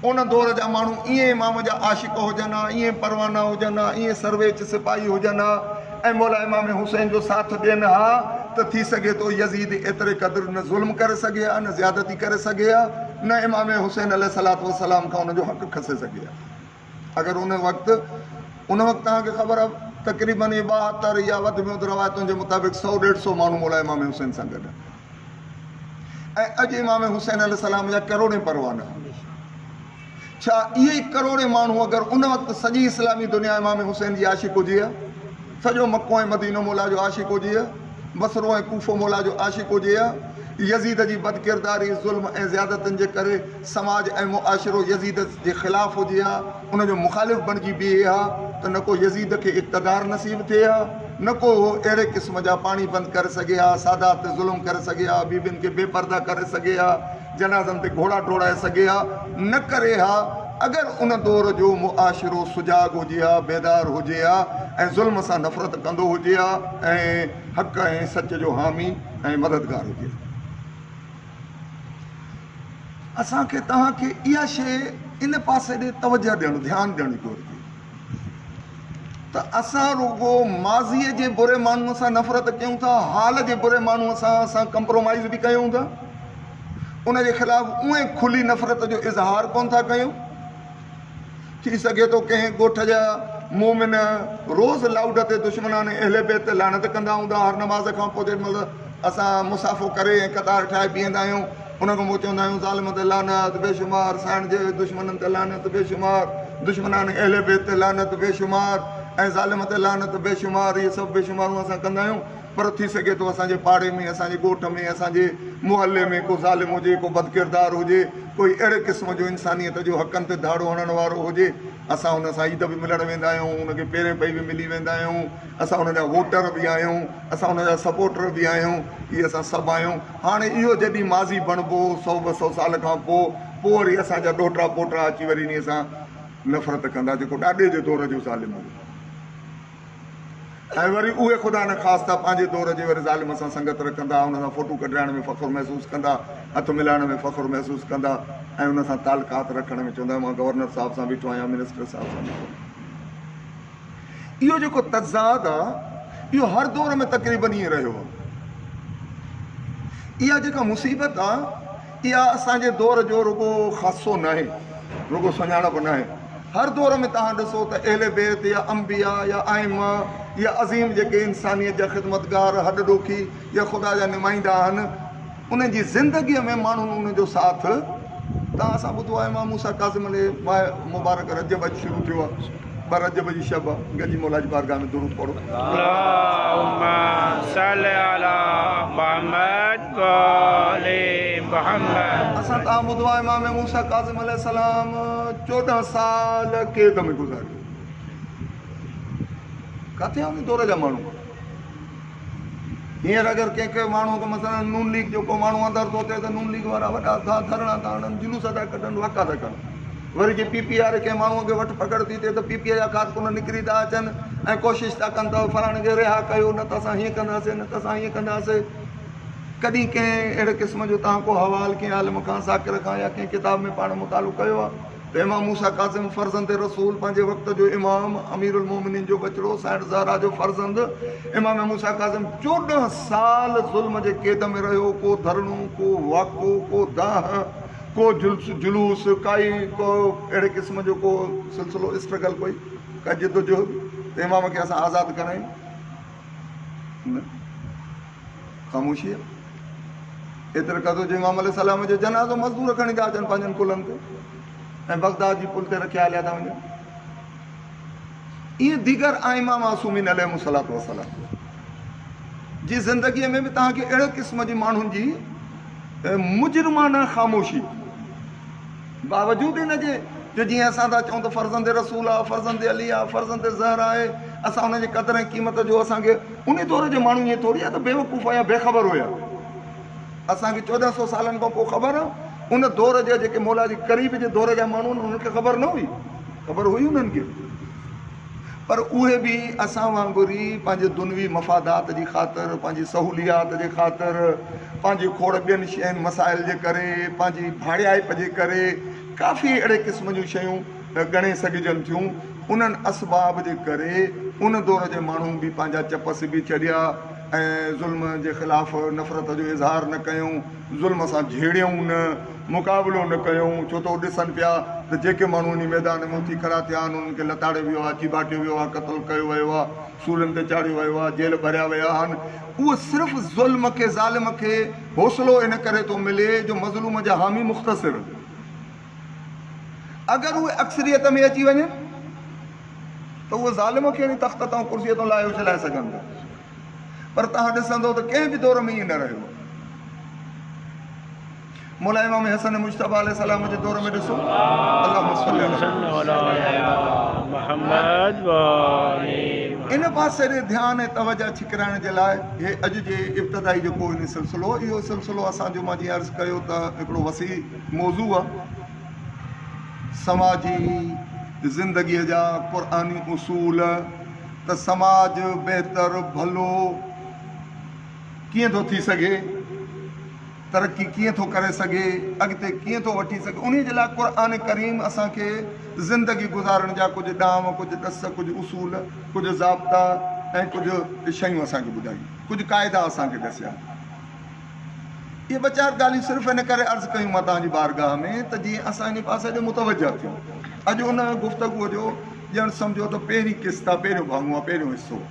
ان دور جا ماڻهو ائين امام جا عاشق هجن ها، ائين پروانا هجن ها، ائين سرويچ سپاهي هجن ها ۽ مولا امام حسين جو ساٿ ڏين ها ته ٿي سگهي ٿو يزيد ايتري قدر نه ظلم ڪري سگهي ها، نه زيادتي ڪري سگهي ها، نه امام حسين عليه الصلوة والسلام کان ان جو حق کسي سگهي ها. اگر ان وقت ان وقت توهان کي خبر آهي تقريبن 72 يا وڌ ۾ وڌ روايتن جي مطابق سئو ڏيڍ سئو ماڻهو مولا امام حسين سان گڏ ۽ اڄ امام حسين عليه السلام جا ڪروڙين پروانا. ڇا اهي ئي ڪروڙين ماڻهو اگر ان وقت سڄي اسلامي دنيا امام حسين جي عاشق هجي ها، سڄو مڪو ۽ مدينو مولا جو عاشق هجي ها، بصرو ۽ ڪوفو مولا جو عاشق هجي ها، يزيد جي بدڪرداري، ظلم ۽ زيادتين جي ڪري سماج ۽ معاشرو يزيد جي خلاف هجي ها، ان جو مخالف بڻجي بيهي ها ته نه ڪو يزيد کي اقتدار نصيب ٿئي ها، نه ڪو هو اهڙي قسم جا پاڻي بند ڪري سگهي ها، سادات تي ظلم ڪري سگهي ها، بيبين کي بي پرده ڪري سگهي ها، جنازن تي گهوڙا ڊوڙائي سگهي ها، نه ڪري ها، اگر ان دور جو معاشرو سجاڳ هجي ها، بيدار هجي ها ۽ ظلم سان نفرت ڪندو هجي ها ۽ حق ۽ سچ جو حامي ۽ مددگار هجي ها. اسان کي توهان کي اها شيء ان پاسي ڏي توجهه ڏيڻ، ڌيان ڏيڻ گهرجي ته اسان رڳو ماضيء جي بري ماڻهوء سان نفرت ڪيون ٿا، حال جي بري ماڻهوء سان اسان ڪمپرومائيز به ڪيون ٿا، ان جي خلاف اونئين کلي نفرت جو اظهار ڪونه ٿا ڪيون. ٿي سگهي ٿو ڪنهن ڳوٺ جا مومن روز لائوڊ تي دشمنان اهل بيت تي لعنت ڪندا هوندا، هر نماز کان پوء جيڏي مهل اسان مصافحو ڪري ۽ قطار ٺاهي بيهندا آهيون ان کان پوء چوندا آهيون ظالم تي لعنت بيشمار، سائڻ جي دشمنن تي لعنت بيشمار، دشمنان اهل بيت تي لعنت بيشمار ۽ ظالم تي لعنت بيشمار، اهي سڀ بيشمارون اسان ڪندا آهيون. پر ٿي سگهي ٿو اسان جي پاڙي ۾، اسان جي ڳوٺ ۾، اسان جي محلي ۾ ڪو ظالم هجي، ڪو بدڪردار هجي، ڪوئي اهڙي قسم جو انسانيت جو حقن تي ڌاڙو هڻڻ وارو هجي، اسان ان سان عيد به ملڻ ويندا آهيون، ان کي پيرين پئي به ملي ويندا آهيون، اسان ان جا ووٽر به آهيون، اسان ان جا سپورٽر به آهيون، اهي اسان سڀ آهيون. هاڻي اهو جڏهن ماضي بڻبو، سئو ٻه سئو سال کان پوء، پوء وري اسان جا ڏوهٽا پوٽا اچي وري انهيء سان نفرت ڪندا، جيڪو ڏاڏي جي دور جو ظالم هو. ۽ وري اهي خدا نخواسته پنهنجي دور جي وري ظالم سان سنگت رکندا، ان سان فوٽو ڪڍرائڻ ۾ فخر محسوس ڪندا، هٿ ملائڻ ۾ فخر محسوس ڪندا ۽ ان سان تعلقات رکڻ ۾ چوندا مان گورنر صاحب سان بيٺو آهيان، منسٽر صاحب سان بيٺو آهيان. اهو جيڪو تضاد آهي اهو هر دور ۾ تقريبن ائين رهيو آهي. اها جيڪا مصيبت آهي اها اسان جي دور جو رڳو خاصو ناهي، رڳو سڃاڻپ ناهي. هر دور ۾ توهان ڏسو ته اهل بيت يا انبياء يا ائمه يا عظيم جيڪي انسانيت جا خدمتگار، هڏ ڏوکي يا خدا جا نمائندا آهن، انهن جي زندگيء ۾ ماڻهن انهن جو ساٿ توهان اسان ٻڌو آهي امام موسيٰ ڪاظم عليه ماه مبارڪ رجب اڄ شروع ٿيو آهي، ٻه رجب جي شب آهي، گڏجي مولا جي بارگاهه ۾ درود پڙهو. اللهم صل علي محمد وآل محمد. اسان توهان ٻڌو آهي امام موسيٰ ڪاظم عليه السلام 14 سال قيد ۾ گذاريو. ڪاٿي آهن ان دور جا ماڻهو؟ هينئر اگر ڪنهن ڪنهن ماڻهو کي مثلا نون ليگ جو ڪو ماڻهو اندر ٿو ٿئي ته نون ليگ وارا وڏا ٿا ڌرڻا ٿا هڻن، جلوس ٿا ڪڍن، واڪا ٿا ڪن. وري جي پي پي واري ڪنهن ماڻهو کي وٺ پڪڙ ٿي ٿئي ته پي پي جا ڪارڪن نڪري ٿا اچن ۽ ڪوشش ٿا ڪن ته فلاڻي کي رها ڪيو نه ته اسان هيئن ڪنداسين نه ته اسان هيئن ڪنداسين. ڪڏهن ڪنهن اهڙي قسم جو توهان ڪو حوال ڪنهن عالم کان، ذاڪر کان يا ڪنهن ڪتاب ۾ پاڻ مطالعو ڪيو آهي ته امام موسيٰ ڪاظم فرزند رسول پنهنجي وقت جو امام، امير المومنين جو ٻچڙو، سائڻ زهرا جو فرزند امام موسيٰ ڪاظم 14 سال ظلم جي قيد ۾ رهيو، ڪو ڌرڻو، ڪو واڪو، ڪو دانهن، ڪو جلوس، ڪائي ڪو اهڙي قسم جو ڪو سلسلو اسٽرگل ڪوئي ڪا جدوجهد ته امام کي اسان آزاد ڪرايون؟ نه. خاموشي آهي. ايتري قدر جو امام عليه السلام جو جنازو مزدور کڻي ٿا اچن پنهنجن ڪلهن تي ۽ بغداد جي پل تي رکيا هليا ٿا وڃن. ائين ديگر ائمه معصومين عليهم الصلوة والسلام جي زندگيء ۾ به توهان کي اهڙي قسم جي ماڻهن جي مجرمانه خاموشي باوجود ان جي جو جيئن اسان ٿا چئون ته فرزند رسول آ، فرزند علي آ، فرزند زهره آهي، اسان ان جي قدر ۽ قيمت جو اسان کي انهي دور جي ماڻهو ائين ٿوري آ ته بيوقوف يا بي خبر هيا. اسان کي 14 سو سالن کان پوء خبر آ، ان دور جا جيڪي مولا جي قريب جي دور جا ماڻهو آهن انهن کي خبر نه هئي، خبر هئي انهن کي. پر اهي به اسان وانگر ئي پنهنجي دنوي مفادات جي خاطر، پنهنجي سهوليات جي خاطر، پنهنجي کوڙ ٻين شين مسائل جي ڪري، پنهنجي ڀاڙيائپ جي ڪري ڪافي اهڙي قسم جون شيون ڳڻي سگهجن ٿيون. انهن اسباب جي ڪري ان دور جي ماڻهن به پنهنجا چپ سبي ڇڏيا ۽ ظلم جي خلاف نفرت جو اظهار نه ڪيائون. ظلم سان جهيڙيائون نه، مقابلو نه ڪيائون، ڇو ته هو ڏسن پيا ته جيڪي ماڻهو انهي ميدان ۾ اٿي کڙا ٿيا آهن، انهن کي لتاڙيو ويو آهي، چيڀاٽيو ويو آهي، قتل ڪيو ويو آهي، سولين تي چاڙهيو ويو آهي، جيل ڀريا ويا آهن. اهو صرف ظلم کي، ظالم کي حوصلو ان ڪري ٿو ملي جو مظلوم جا حامي مختصر آهن. اگر اهي اڪثريت ۾ اچي وڃن ته اهي ظالم کي انهي تخت تان ڪرسيء تان لاهي اڇلائي سگهن ٿا. پر توهان ڏسندؤ ته ڪنهن به دور ۾ ائين نه رهيو آهي. مولا امام حسن مجتبيٰ عليه السلام جي دور ۾ ڏسو اللهم صل علي محمد ان پاسي ڏي ڌيان ۽ توجه ڇڪرائڻ جي لاء هي اڄ جي ابتدائي جيڪو ان سلسلو اهو سلسلو اسان جو مان جيئن عرض ڪيو ته هڪڙو وسيع موضوع آهي سماجي زندگيء جا قرآني اصول ته سماج بهتر ڀلو ڪيئن ٿو ٿي سگهي، ترقي ڪيئن ٿو ڪري سگهي، اڳتي ڪيئن ٿو وٺي سگهي، انهي جي لاء قرآن ڪريم اسان کي زندگي گذارڻ جا ڪجهه ڏانء، ڪجهه ڏس، ڪجهه اصول، ڪجهه ضابطا ۽ ڪجهه شيون اسان کي ٻڌايون، ڪجهه قاعدا اسان کي ڏسيا. اهي ٻه چار ڳالهيون صرف ان ڪري عرض ڪيون مان توهان جي بارگاهه ۾ ته جيئن اسان انهي پاسي ڏي متوجه ٿيون. اڄ ان گفتگوء جو ڄڻ سمجهو ته پهرين قسط آ، پهريون ڀاڱو آ، پهريون حصو آ.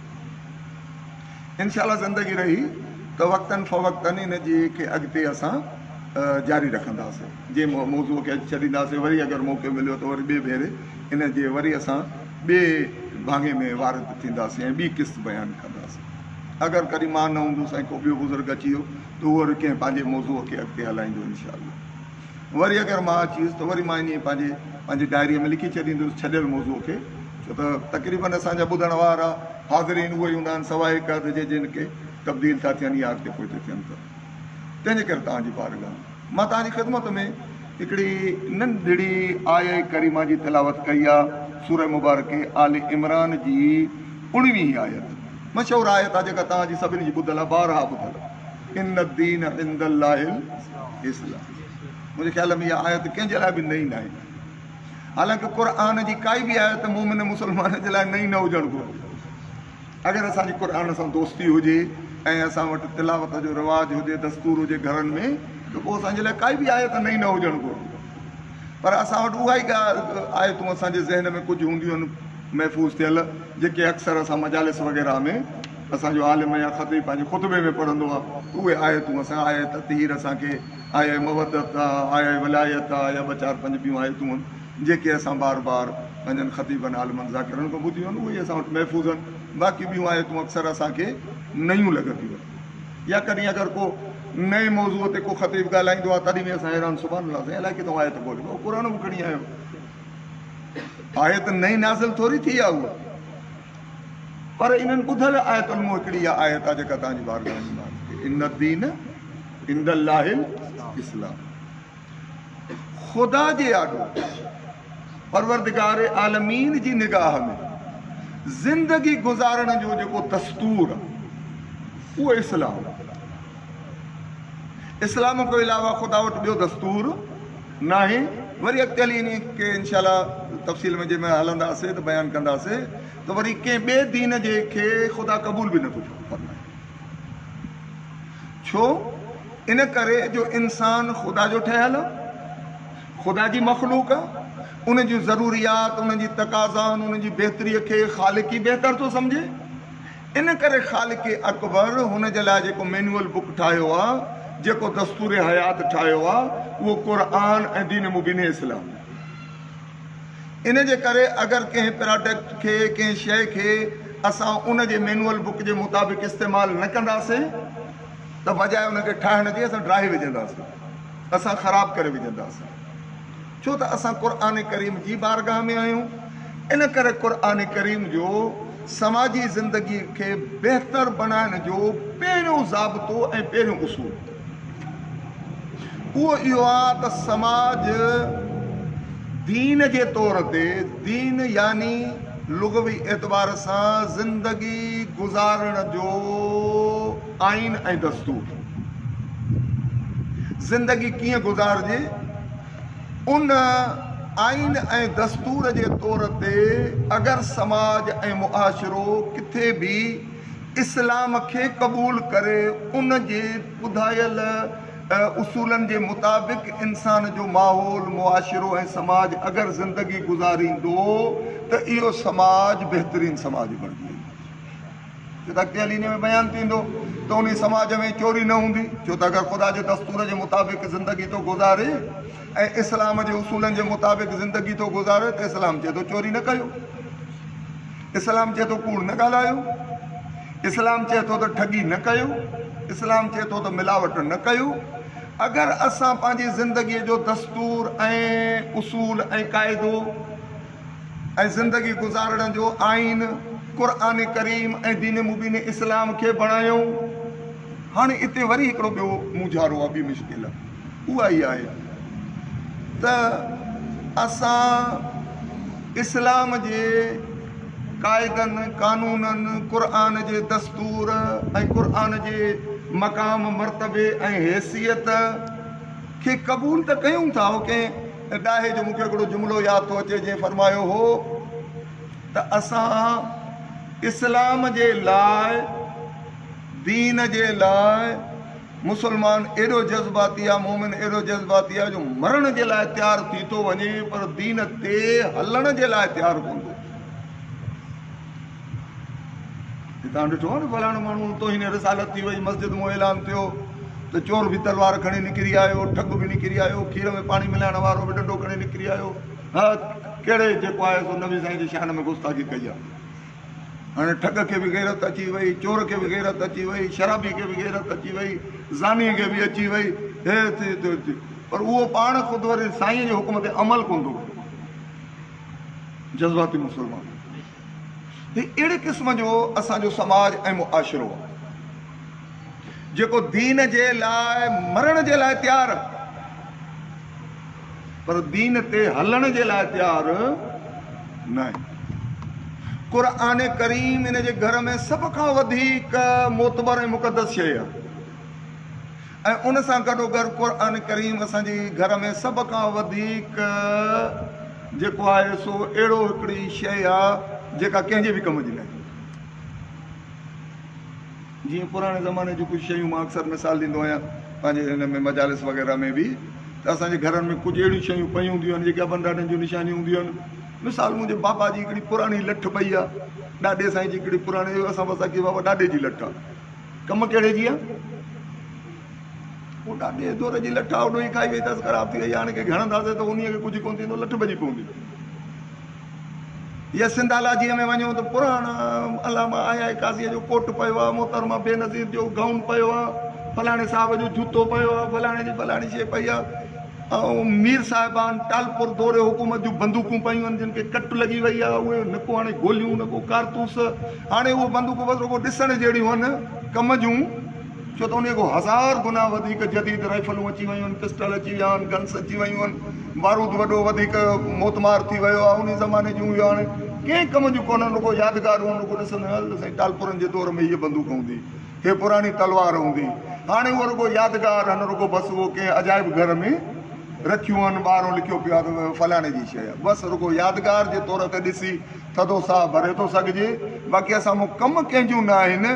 انشاء الله زندگي رهي ته وقتاً فوقتاً ان جي کي اڳتي اسان جاري رکنداسين. جنهن موضوع کي اڄ ڇڏينداسين وري اگر موقعو مليو ته وري ٻئي ڀيري ان جي وري اسان ٻئي ڀاڱي ۾ وارد ٿينداسين ۽ ٻي قسط بيان ڪنداسين. اگر ڪڏهن مان نه هوندس ۽ ڪو ٻيو بزرگ اچي ويو ته اهو وري ڪنهن پنهنجي موضوع کي اڳتي هلائيندو انشاء الله. وري اگر مان اچي ويس ته وري مان انهيء پنهنجي پنهنجي ڊائريء ۾ لکي ڇڏيندس ڇڏيل موضوع کي ڇو ته تقريباً اسان جا ٻڌڻ وارا حاضرين اهي ئي هوندا آهن سواء هڪ اڌ جي جن کي تبديل ٿا ٿين يا اڳتي پوئتي ٿين ٿا. تنهن جي ڪري توهان جي بارگاهه ۾ مان توهان جي خدمت ۾ هڪڙي ننڍڙي آية ڪريمه جي تلاوت ڪئي آ سورة مبارڪ آل عمران جي اڻويهين آيت مشهور آيت آ جيڪا توهان جي سڀني جي ٻڌل آ بارها ٻڌل آ ان الدين عند الله الاسلام منهنجي خيال ۾ اها آيت ڪنهن جي لاء به نئين ناهي حالانڪه قرآن جي ڪائي به آيت مومن مسلمان جي لاء نئين نه هجڻ گهرجي اگر اسان جي قرآن سان دوستي هجي ۽ اسان وٽ تلاوت جو رواج هجي دستور هجي گهرن ۾ ته پوء اسان جي لاء ڪائي به آيت نئين نه هجڻ گهرجي پر اسان وٽ اها ئي آيتون اسان جي ذهن ۾ ڪجهه هونديون آهن محفوظ ٿيل جيڪي اڪثر اسان مجالس وغيره ۾ اسان جو عالم يا خطيب پنهنجي خطبي ۾ پڙهندو آهي ته اهي آيتون اسان آية تطهير اسان کي آية مودت آ آية ولايت آ يا ٻه چار پنج ٻيون آيتون آهن جيڪي اسان بار بار پنهنجن خطيبن عالمن ذاڪرن کان ٻڌيون آهن اهي ئي اسان وٽ محفوظ آهن باقي ٻيون آيتون اڪثر اسان کي نيون لڳنديون آهن يا ڪڏهن اگر ڪو نئين موضوع تي ڪو خطيب ڳالهائيندو آهي تڏهن به اسان حيران سبحان الله سائين الائي ڪٿان آيت ڳولي بابا قرآن به کڻي آيو آيت نئين نازل ٿوري ٿي آهي اها پر انهن ٻڌل آيتن مون هڪڙي اها آيت آهي جيڪا توهان جي بارگاهه ۾ مان عرض ڪئي ان الدين عند الله الاسلام خدا جي آڏو پروردگار عالمين جي نگاهه ۾ زندگي گذارڻ جو جيڪو دستور آهي اهو اسلام آهي. اسلام کان علاوه خدا وٽ ٻيو دستور ناهي. وري اڳتي هلي انهي کي انشاء الله تفصيل ۾ جنهن مهل هلنداسين ته بيان ڪنداسين ته وري ڪنهن ٻئي دين جي کي خدا قبول به نٿو فرمائي. ڇو؟ ان ڪري جو انسان خدا جو ٺهيل آ، خدا جي مخلوق آ، ان جون ضروريات، ان جي تقاضائن، ان جي بهتريء کي خالق ئي بهتر ٿو سمجهي. ان ڪري خالق اڪبر هن جي لاء جيڪو مينوئل بڪ ٺاهيو آ، جيڪو دستور حيات ٺاهيو آ، اهو قرآن ۽ دين مبين اسلام آ. ان جي ڪري اگر ڪنهن پراڊڪٽ کي، ڪنهن شيء کي اسان ان جي مينوئل بڪ جي مطابق استعمال نه ڪنداسين ته بجاء ان کي ٺاهڻ جي اسان ڊاهي وجهنداسين، اسان خراب ڪري وجهنداسين. ڇو ته اسان قرآن ڪريم جي بارگاهه ۾ آهيون، ان ڪري قرآن ڪريم جو سماجي زندگي کي بهتر بڻائڻ جو پهريون ضابطو ۽ پهريون اصول اهو اهو آهي ته سماج دين جي طور تي، دين يعني لغوي اعتبار سان زندگي گذارڻ جو آئين ۽ دستور، زندگي ڪيئن گذارجي، ان آئين ۽ دستور جي طور تي اگر سماج ۽ معاشرو ڪٿي به اسلام کي قبول ڪري ان جي ٻڌايل اصولن جي مطابق انسان جو ماحول، معاشرو ۽ سماج اگر زندگي گذاريندو ته اهو سماج بهترين سماج بڻجي ويندو. ڇو ته اڳتي هلي انهيء ۾ بيان ٿيندو ته انهي سماج ۾ چوري نه هوندي، ڇو ته اگر خدا جي دستور جي مطابق زندگي ٿو گذاري ۽ اسلام جي اصولن جي مطابق زندگي ٿو گذاري ته اسلام چئي ٿو چوري نه ڪيو، اسلام چئي ٿو ڪوڙ نه ڳالهايو، اسلام چئي ٿو ته ٺڳي نه ڪيو، اسلام چئي ٿو ته ملاوٽ نه ڪيو. اگر اسان پنهنجي زندگيء جو دستور ۽ اصول ۽ قاعدو ۽ زندگي گذارڻ جو آئين قرآن ڪريم ۽ دين مبين اسلام کي بڻايون. هاڻي اتي وري هڪڙو ٻيو مونجهارو آهي، ٻي مشڪل اها ئي آهي ته اسان اسلام جي قاعدن، قانونن، قرآن جي دستور ۽ قرآن جي مقام، مرتبي ۽ حيثيت کي قبول ته ڪيون ٿا، اهو ڪنهن ڏاهي جو مون کي هڪڙو جملو ياد ٿو اچي جنهن فرمايو هو ته اسان اسلام جي لاء دين جي لاء مسلمان ايڏو جذباتي آ مومن ايڏو جذباتي آ جو مرڻ جي لاء تيار ٿي ٿو وڃي پر دين تي هلڻ جي لاء تيار ڪونه ٿو ٿئي. توهان ڏٺو آهي نه فلاڻو ماڻهو توهين رسالت ٿي وئي مسجد مان اعلان ٿيو ته چور به تلوار کڻي نڪري آيو ٺڳ به نڪري آيو کير ۾ پاڻي ملائڻ وارو به ڏنڊو کڻي نڪري آيو ها ڪهڙي جيڪو آهي سو نبي سائين جي شان ۾ گستاخي ڪئي آهي هاڻي ٺڳ کي به غيرت اچي وئي چور کي به غيرت اچي وئي شرابي کي به غيرت اچي وئي زاني کي به اچي وئي هي ٿي ٿي پر اهو پاڻ خود وري سائين جي حڪم تي عمل ڪونه ٿو ڪري جذباتي مسلمان هي اهڙي قسم جو اسان جو سماج ۽ معاشرو آهي جيڪو دين جي لاء مرڻ جي لاء تيار پر دين تي هلڻ جي لاء تيار ناهي. قرآن ڪريم ان جي گهر ۾ سڀ کان وڌيڪ معتبر ۽ مقدس شيء آهي. ۽ ان سان گڏوگڏ قرآن ڪريم اسان جي گهر ۾ سڀ کان وڌيڪ جيڪو آهي سو اهڙو هڪڙي شيء آهي جيڪا ڪنهن جي به ڪم جي ناهي. جيئن پراڻي زماني جون ڪجهه شيون مان اڪثر مثال ڏيندو آهيان پنهنجي هن ۾ مجالس وغيره ۾ به ته اسان جي گهرن ۾ ڪجهه اهڙيون شيون پيون هونديون آهن جيڪي ابن ڏاڏن جون نشانيون هونديون آهن. مثال منهنجي بابا جي هڪڙي پراڻي لٺ پئي آهي، ڏاڏي سائين جي هڪڙي پراڻي اسان بس آکي بابا ڏاڏي جي لٺ آهي. ڪم ڪهڙي جي آ؟ پوء ڏاڏي جي دور جي لٺ آ، اڏوهي کائي وئي اٿس، خراب ٿي وئي آ، هاڻي ڪنهن کي هڻنداسين ته انهيء کي ڪجهه ڪونه ٿيندو، لٺ ڀڄي پوندي. يا سنڌالاجيء ۾ وڃو ته پراڻا علامه آء آء قاضيء جو ڪوٽ پيو آ، محترمه بينظير جو گائون پيو آ، فلاڻي صاحب جو جوتو پيو آ، فلاڻي جي فلاڻي شيء پئي آ. ۽ مير صاحبان ٽالپر دور حڪومت جون بندوقون پيون آهن جن کي ڪٽ لڳي وئي آهي اهي نه ڪو هاڻي گوليون نه ڪو ڪارتوس هاڻي اهي بندوقون بس رڳو ڏسڻ جهڙيون آهن ڪم جون ڇو ته انهي کان هزار گنا وڌيڪ جديد رائفلون اچي ويون آهن پسٽل اچي ويا آهن گنس اچي ويون آهن بارود وڏو وڌيڪ موتمار ٿي ويو آهي انهي زماني جون اهي هاڻي ڪنهن ڪم جون ڪونهن رڳو يادگار آهن رڳو ڏسندو آهيان ته سائين ٽالپرن جي دور ۾ هيء بندوق هوندي هيء پراڻي تلوار هوندي. هاڻي اهو رڳو يادگار آهن، رڳو بس اهو ڪنهن عجائب گهر ۾ رکيون آهن، ٻاهرون لکيو پيو آهي ته فلاڻي جي شيء آهي. بس رڳو يادگار جي طور تي ڏسي ٿڌو ساهه ڀري ٿو سگهجي، باقي اسان مون ڪم ڪنهن جون نه آهن.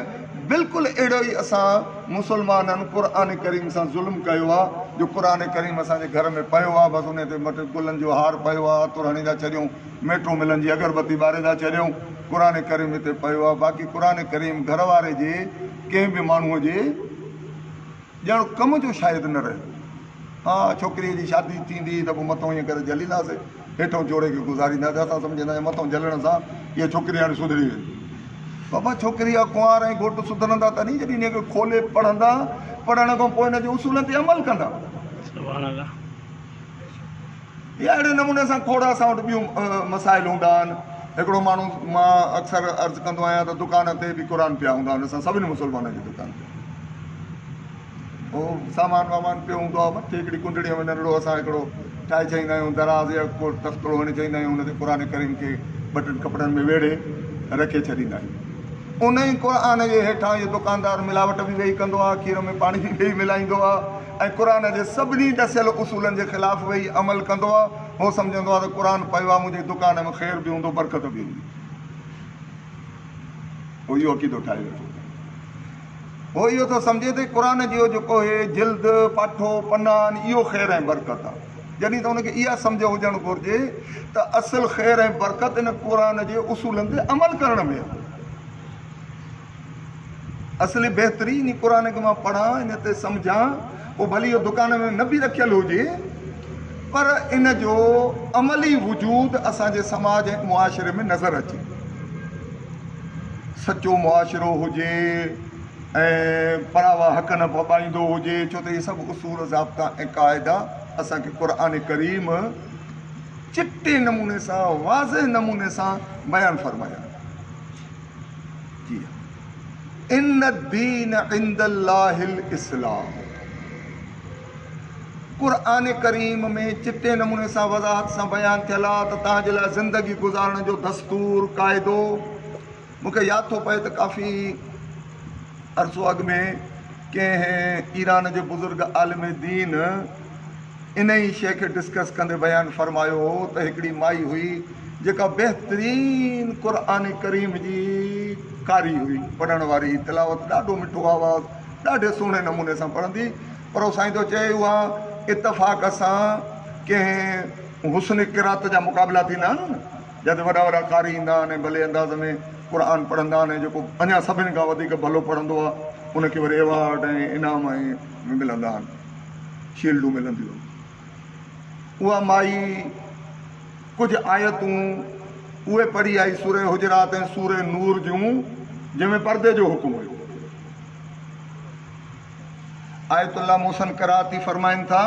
بلڪل اهڙو ئي اسان مسلمانن قرآن ڪريم سان ظلم ڪيو آهي جو قرآن ڪريم اسان جي گهر ۾ پيو آهي، بس انهي تي مٽ گلن جو هار پيو آهي، عطر هڻي ٿا ڇڏيون، ميٽرو ملن جي اگربتي ٻاري ٿا ڇڏيون، قرآن ڪريم هتي پيو آهي، باقي قرآن ڪريم گهر واري جي ڪنهن به ماڻهوء جي ڄڻ ڪم جو شايد نه رهيو. ها ڇوڪريء جي شادي ٿيندي ته پوء مٿو ائين ڪري جهلينداسين، هيٺئون جوڙي کي گذارينداسين، اسان سمجهندا آهيون مٿو جهلڻ سان اها ڇوڪري هاڻي سڌري ويندي. بابا ڇوڪري يا ڪنوار ۽ گهوٽ سڌرندا تڏهن جڏهن انهيء کي کولي پڙهندا، پڙهڻ کان پوء ان جي اصولن تي عمل ڪندا. سبحان الله. يا اهڙي نموني سان کوڙ اسان وٽ ٻيون مسائل هوندا آهن. هڪڙو ماڻهو مان اڪثر عرض ڪندو آهيان ته دڪان تي به قرآن پيا هوندا آهن اسان سڀني مسلمانن جي دڪان تي اهو سامان وامان پيو هوندو آهي مٿي هڪڙي ڪنڊڙي ۾ ننڍڙو اسان هڪڙو ٺاهي ڇڏيندا آهيون دراز يا ڪو تختڙو هڻي ڇڏيندا آهيون ان تي قرآن ڪريم کي ٻه ٽن ڪپڙن ۾ ويڙهي رکي ڇڏيندا آهيون. انهيء قرآن جي هيٺان اهو دڪاندار ملاوٽ به ويهي ڪندو آهي، کير ۾ پاڻي به ويهي ملائيندو آهي ۽ قرآن جي سڀني ڏسيل اصولن جي خلاف ويهي عمل ڪندو آهي. هو سمجهندو آهي ته قرآن پيو آهي، منهنجي دڪان ۾ خير به هوندو، برڪت به هوندي. هو اهو عقيدو ٺاهي ويٺو اٿس. هو اهو ٿو سمجهي ته قرآن جو جيڪو هي جلد، پاٺو، پنا آهن، اهو خير ۽ برڪت آهي. جڏهن ته ان کي اها سمجهه هجڻ گهرجي ته اصل خير ۽ برڪت ان قرآن جي اصولن تي عمل ڪرڻ ۾ آهي. اصلي بهتري ان قرآن کي مان پڙهان، ان تي سمجهان، پوء ڀلي اهو دڪان ۾ نه به رکيل هجي پر ان جو عملي وجود اسان جي سماج ۽ معاشري ۾ نظر اچي. سچو معاشرو هجي ۽ پراوا حق نه ڦٻائيندو هجي، ڇو ته اهي سڀ اصول، ضابطا ۽ قاعدا اسان کي قرآن ڪريم چٽي نموني سان واضح نموني سان بيان فرمايا آهن. جي ها، ان الدين عند الله الاسلام. قرآن ڪريم ۾ چٽي نموني سان وضاحت سان بيان ٿيل آهي ته توهان جي لاء زندگي گذارڻ جو دستور، قاعدو، مون کي ياد ٿو پئي ته ڪافي عرصو اڳ ۾ ڪنهن ايران جي بزرگ عالم دين انهي شيء کي ڊسڪس ڪندي بيان فرمايو هو ته هڪڙي مائي هئي جيڪا بهترين قرآن ڪريم جي قاري هئي، پڙهڻ واري هئي، تلاوت ڏاڍو مٺو آواز، ڏاڍي سهڻي نموني سان پڙهندي پر هو سائين ٿو چئي اها اتفاق سان ڪنهن حسن قرات جا مقابلا ٿيندا آهن نه جتي وڏا وڏا قاري ايندا آهن ۽ ڀلي انداز ۾ قرآن پڙهندا آهن ۽ جيڪو اڃا سڀني کان وڌيڪ ڀلو پڙهندو آهي ان کي وري ايوارڊ ۽ انعام ۽ ملندا آهن شيلڊون ملنديون آهن اها مائي ڪجهه آيتون اهي پڙهي آئي سورة حجرات ۽ سورة نور جون جنهن ۾ پردي جو حڪم هيو. آيت الله محسن قراتي فرمائن ٿا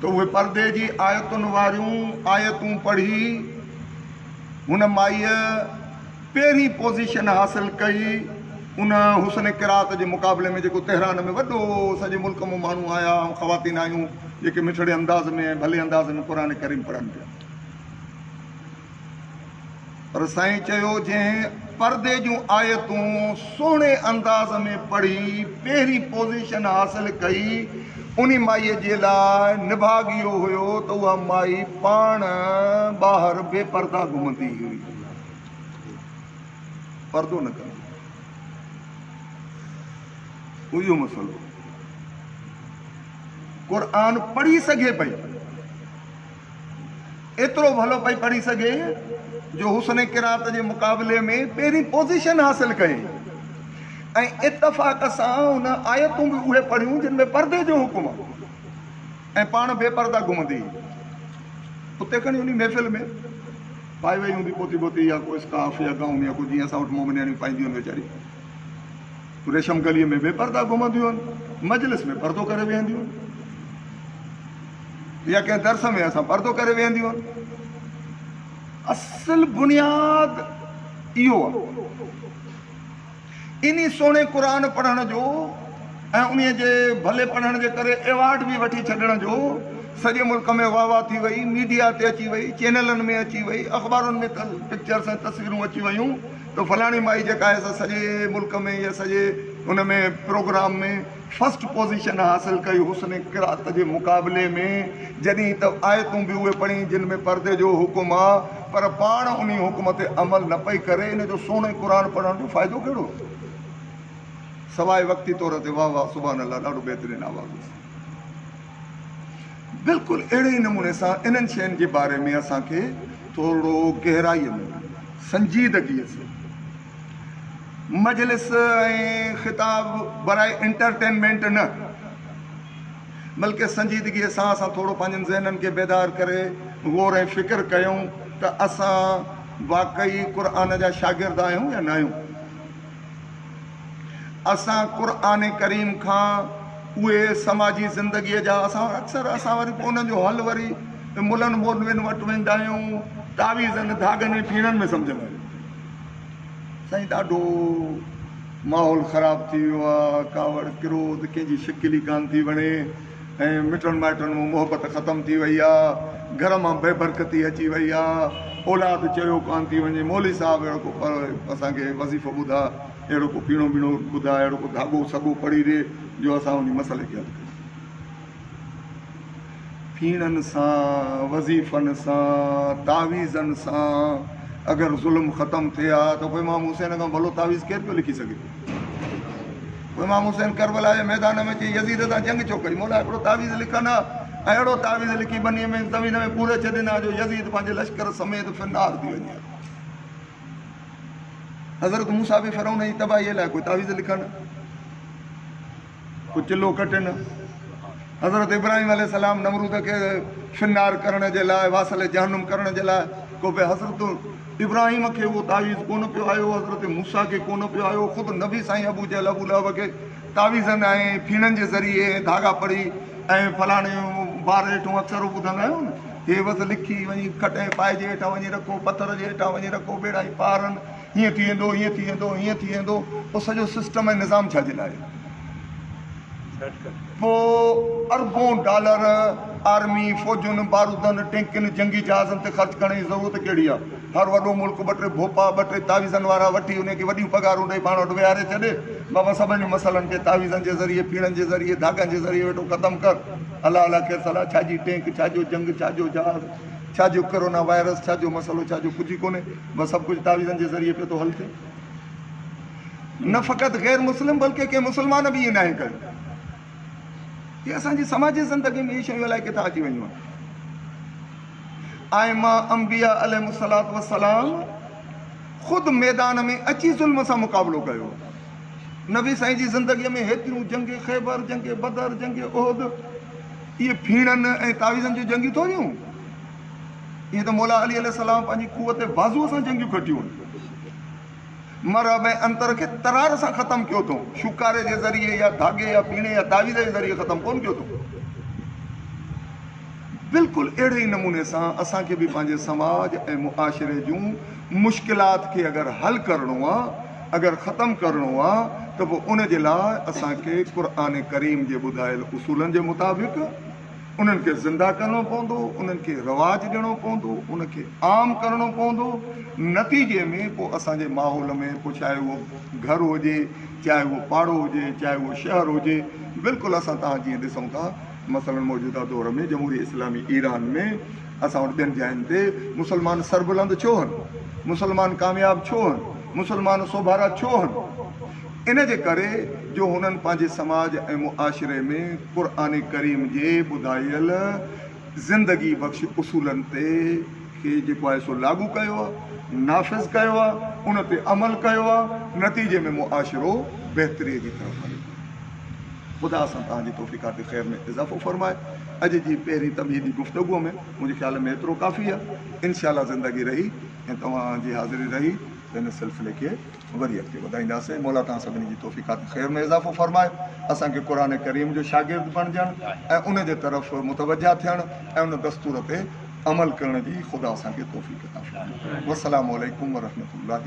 ته اهي پردي جي آيتن واريون آيتون پڙهي هن مائيء پهرين پوزيشن حاصل ڪئي ان حسن قرات جي مقابلي ۾ جيڪو تهران ۾ وڏو سڄي ملڪ مان ماڻهو آيا ۽ خواتين آيون جيڪي مٺڙي انداز ۾ ۽ ڀلي انداز ۾ قرآن ڪريم پڙهن پيا. پر سائين چيو جنهن پردي جون آيتون سهڻي انداز ۾ پڙهي پهرين پوزيشن حاصل ڪئي انهي مائيء جي لاء نڀاڳ اهو هيو ته اها مائي پاڻ ٻاهر بي پرده گهمندي هئي پردو نه ڪندي هئي اهو مسئلو قرآن پڙهي سگهي پئي. ايترو ڀلو پئي پڙهي سگهي جو حسن قرات جي مقابلي ۾ پهرين پوزيشن حاصل ڪيائين ۽ اتفاق سان هن آيتون به اهي پڙهيون جن ۾ پردي جو حڪم آهي ۽ پاڻ بي پرده گهمندي هئي. اتي کڻي انهي محفل ۾ پائي وئي هوندي پوتي بوتي يا ڪو اسڪارف يا گائون يا ڪو جيئن اسان وٽ مومنياڻيون پائينديون آهن ويچاريون ريشم گليء ۾ بي پرده گهمنديون آهن مجلس ۾ پردو ڪري ويهنديون آهن. يا ڪنهن درس ۾ اسان پردو ڪري ويهنديون آهن. اصل بنياد اهو آهي. انهي سهڻي قرآن پڙهڻ جو ۽ انهي جي ڀلي پڙهڻ جي ڪري ايوارڊ به وٺي ڇڏڻ جو سڄي ملڪ ۾ واهه واهه ٿي وئي، ميڊيا تي اچي وئي، چينلن ۾ اچي وئي، اخبارن ۾ پڪچرس ۽ تصويرون اچي ويون ته فلاڻي مائي جيڪا آهي سا سڄي ملڪ ۾ يا سڄي ان ۾ پروگرام ۾ فرسٽ پوزيشن حاصل ڪئي حسن قرات جي مقابلي ۾ جڏهن ته آيتون به اهي پڙهي جن ۾ پردي جو حڪم آ پر پاڻ انهي حڪم تي عمل نه پئي ڪري ان جو سهڻي قرآن پڙهڻ جو فائدو ڪهڙو سواء وقتي طور تي واه واه سبحان الله ڏاڍو بهترين آواز هيس. بلڪل اهڙي ئي نموني سان انهن شين جي باري ۾ اسان کي ٿورڙو گهرائيء ۾ سنجيدگيء سان مجلس ۽ خطاب براء انٽرٽينمينٽ نه بلڪه سنجيدگيء سان اسان ٿورو پنهنجن ذهنن کي بيدار ڪري غور ۽ فڪر ڪيون ته اسان واقعي قرآن جا شاگرد آهيون يا ناهيون. اسان قرآن ڪريم کان اهي سماجي زندگيء جا اسان اڪثر اسان وري پوء انهن جو حل وري ملن مولوين وٽ ويندا آهيون تعويذن ڌاڳن ۽ ڦيڻن ۾ سمجهندا آهيون سائين ڏاڍو ماحول خراب ٿي ويو آهي ڪاوڙ ڪروڌ ڪنهن جي شڪل ئي ڪانه ٿي وڻي ۽ مٽن مائٽن مان محبت ختم ٿي وئي آ، گهر مان بي برڪتي اچي وئي آ، اولاد چيو ڪانه ٿي وڃي، مولوي صاحب اهڙو ڪو اسان کي وظيفو ٻڌاء، اهڙو ڪو پيڻو ٻيڻو ٻڌاء، اهڙو ڪو ڌاڳو سڳو پڙهي ڏي جو اسان انهي مسئلي کي حل ڪريون. پيڻن سان، وظيفن سان، تعويذن سان اگر ظلم ختم ٿئي ها ته پوء امام حسين کان ڀلو تعويذ ڪير پيو لکي سگهي؟ پوء امام حسين ڪربلا جي ميدان ۾ اچي يزيد سان جنگ ڇو ڪئي؟ مولا هڪڙو تعويذ لکن ها ۽ اهڙو تعويذ لکي ٻنيء ۾ زمين ۾ پوري ڇڏين ها جو يزيد پنهنجي لشڪر سميت فنار ٿي وڃي ها. حضرت موسيٰ به فرعون جي تباهيء لاء ڪو تعويذ لکن ها، ڪو چلو ڪٽن ها. حضرت ابراهيم عليه السلام نمرود کي فنار ڪرڻ جي لاء واصل جهنم ڪرڻ جي لاء ڪو به حضرت ابراهيم کي اهو تعويذ ڪونه پيو آيو، حضرت موسيٰ کي ڪونه پيو آيو، خود نبي سائين ابو جهل ابو لهب کي تعويذن ۽ ڦيڻن جي ذريعي ۽ ڌاڳا پڙهي ۽ فلاڻي بار هيٺون اڪثر هو ٻڌندا آهيو نه هي بس لکي وڃي کٽ ۽ پائي جي هيٺان وڃي رکو پٿر جي هيٺان وڃي رکو ٻيڙا ئي پارن هيئن ٿي ويندو هيئن ٿي ويندو هيئن ٿي ويندو پوء سڄو سسٽم ۽ نظام ڇا جي لاء؟ پوء اربون ڊالر آرمي، فوجن، بارودن، ٽينڪن، جنگي جهازن تي خرچ ڪرڻ جي ضرورت ڪهڙي آ؟ هر وڏو ملڪ ٻه ٽي ڀوپا، ٻه ٽي تعويذن وارا وٺي انهن کي وڏيون پگهارون ڏئي پاڻ وٽ ويهاري ڇڏي. بابا سڀني مسئلن کي تعويذن جي ذريعي، ڦيڻن جي ذريعي، ڌاڳن جي ذريعي ويٺو ختم ڪر. الله الله خير صلاح ڇا جي ٽينڪ، ڇا جو جنگ، ڇا جو جهاز، ڇا جو ڪرونا وائرس، ڇا جو مسئلو، ڇا جو ڪجهه ئي ڪونهي. بس سڀ ڪجهه تعويذن جي ذريعي پيو ٿو حل ٿئي. نه فقط غير مسلم بلڪه ڪنهن مسلمان به ائين ناهي ڪيو. هي اسان جي سماجي زندگي ۾ اهي شيون الائي ڪٿان اچي ويون آهن. ائمه انبياء عليهم الصلوة والسلام خود ميدان ۾ اچي ظلم سان مقابلو ڪيو. نبي سائين جي زندگي ۾ هيتريون جنگ خيبر، جنگ بدر، جنگ احد اهي ڦيڻن ۽ تعويذن جون جنگيون ٿوريون. اهي ته مولا علي عليه السلام پنهنجي قوت بازو سان جنگيون کٽيون آهن. مرحب ۽ عنتر کي ترار سان ختم ڪيو اٿئون، شوڪاري جي ذريعي يا ڌاڳي يا ڦيڻي يا تعويذ جي ذريعي ختم ڪونه ڪيو اٿئون. بلڪل اهڙي ئي نموني سان اسان کي به پنهنجي سماج ۽ معاشري جون مشڪلات کي اگر حل ڪرڻو آ، اگر ختم ڪرڻو آ ته پوء ان جي لاء اسان کي قرآن ڪريم جي ٻڌايل اصولن جي مطابق انهن کي زنده ڪرڻو پوندو، انهن کي رواج ڏيڻو پوندو، ان کي عام ڪرڻو پوندو، نتيجي ۾ پوء اسان جي ماحول ۾ پوء چاهي اهو گهر هجي، چاهي اهو پاڙو هجي، چاهي اهو شهر هجي، بلڪل اسان توهان جيئن ڏسون ٿا مثلاً موجوده دور ۾ جمهوري اسلامي ايران ۾ اسان وٽ ٻين جاين تي مسلمان سربلند ڇو هن؟ مسلمان ڪامياب ڇو هن؟ مسلمان سوڀارا ڇو هن؟ ان جي ڪري جو هنن پنهنجي سماج ۽ معاشري ۾ قرآن ڪريم جي ٻڌايل زندگي بخش اصولن تي کي جيڪو آهي سو لاڳو ڪيو آهي، نافذ ڪيو آهي، ان تي عمل ڪيو آهي، نتيجي ۾ معاشرو بهتري جي طرف هلي پيو. خدا اسان توهان جي توفيقات خير ۾ اضافو فرمائي. اڄ جي پهرين تمهيدي گفتگو ۾ منهنجي خيال ۾ ايترو ڪافي آهي. انشاء الله زندگي رهي ۽ توهان جي حاضري رهي ته ان سلسلي کي وري اڳتي وڌائينداسين. مولا توهان سڀني جي توفيقات خير ۾ اضافو فرمائي. اسان کي قرآن ڪريم جو شاگرد بڻجڻ ۽ ان جي طرف متوجه ٿيڻ ۽ ان دستور تي عمل ڪرڻ جي خدا اسان کي توفيق عطا فرمائي. والسلام عليڪم ورحمة الله.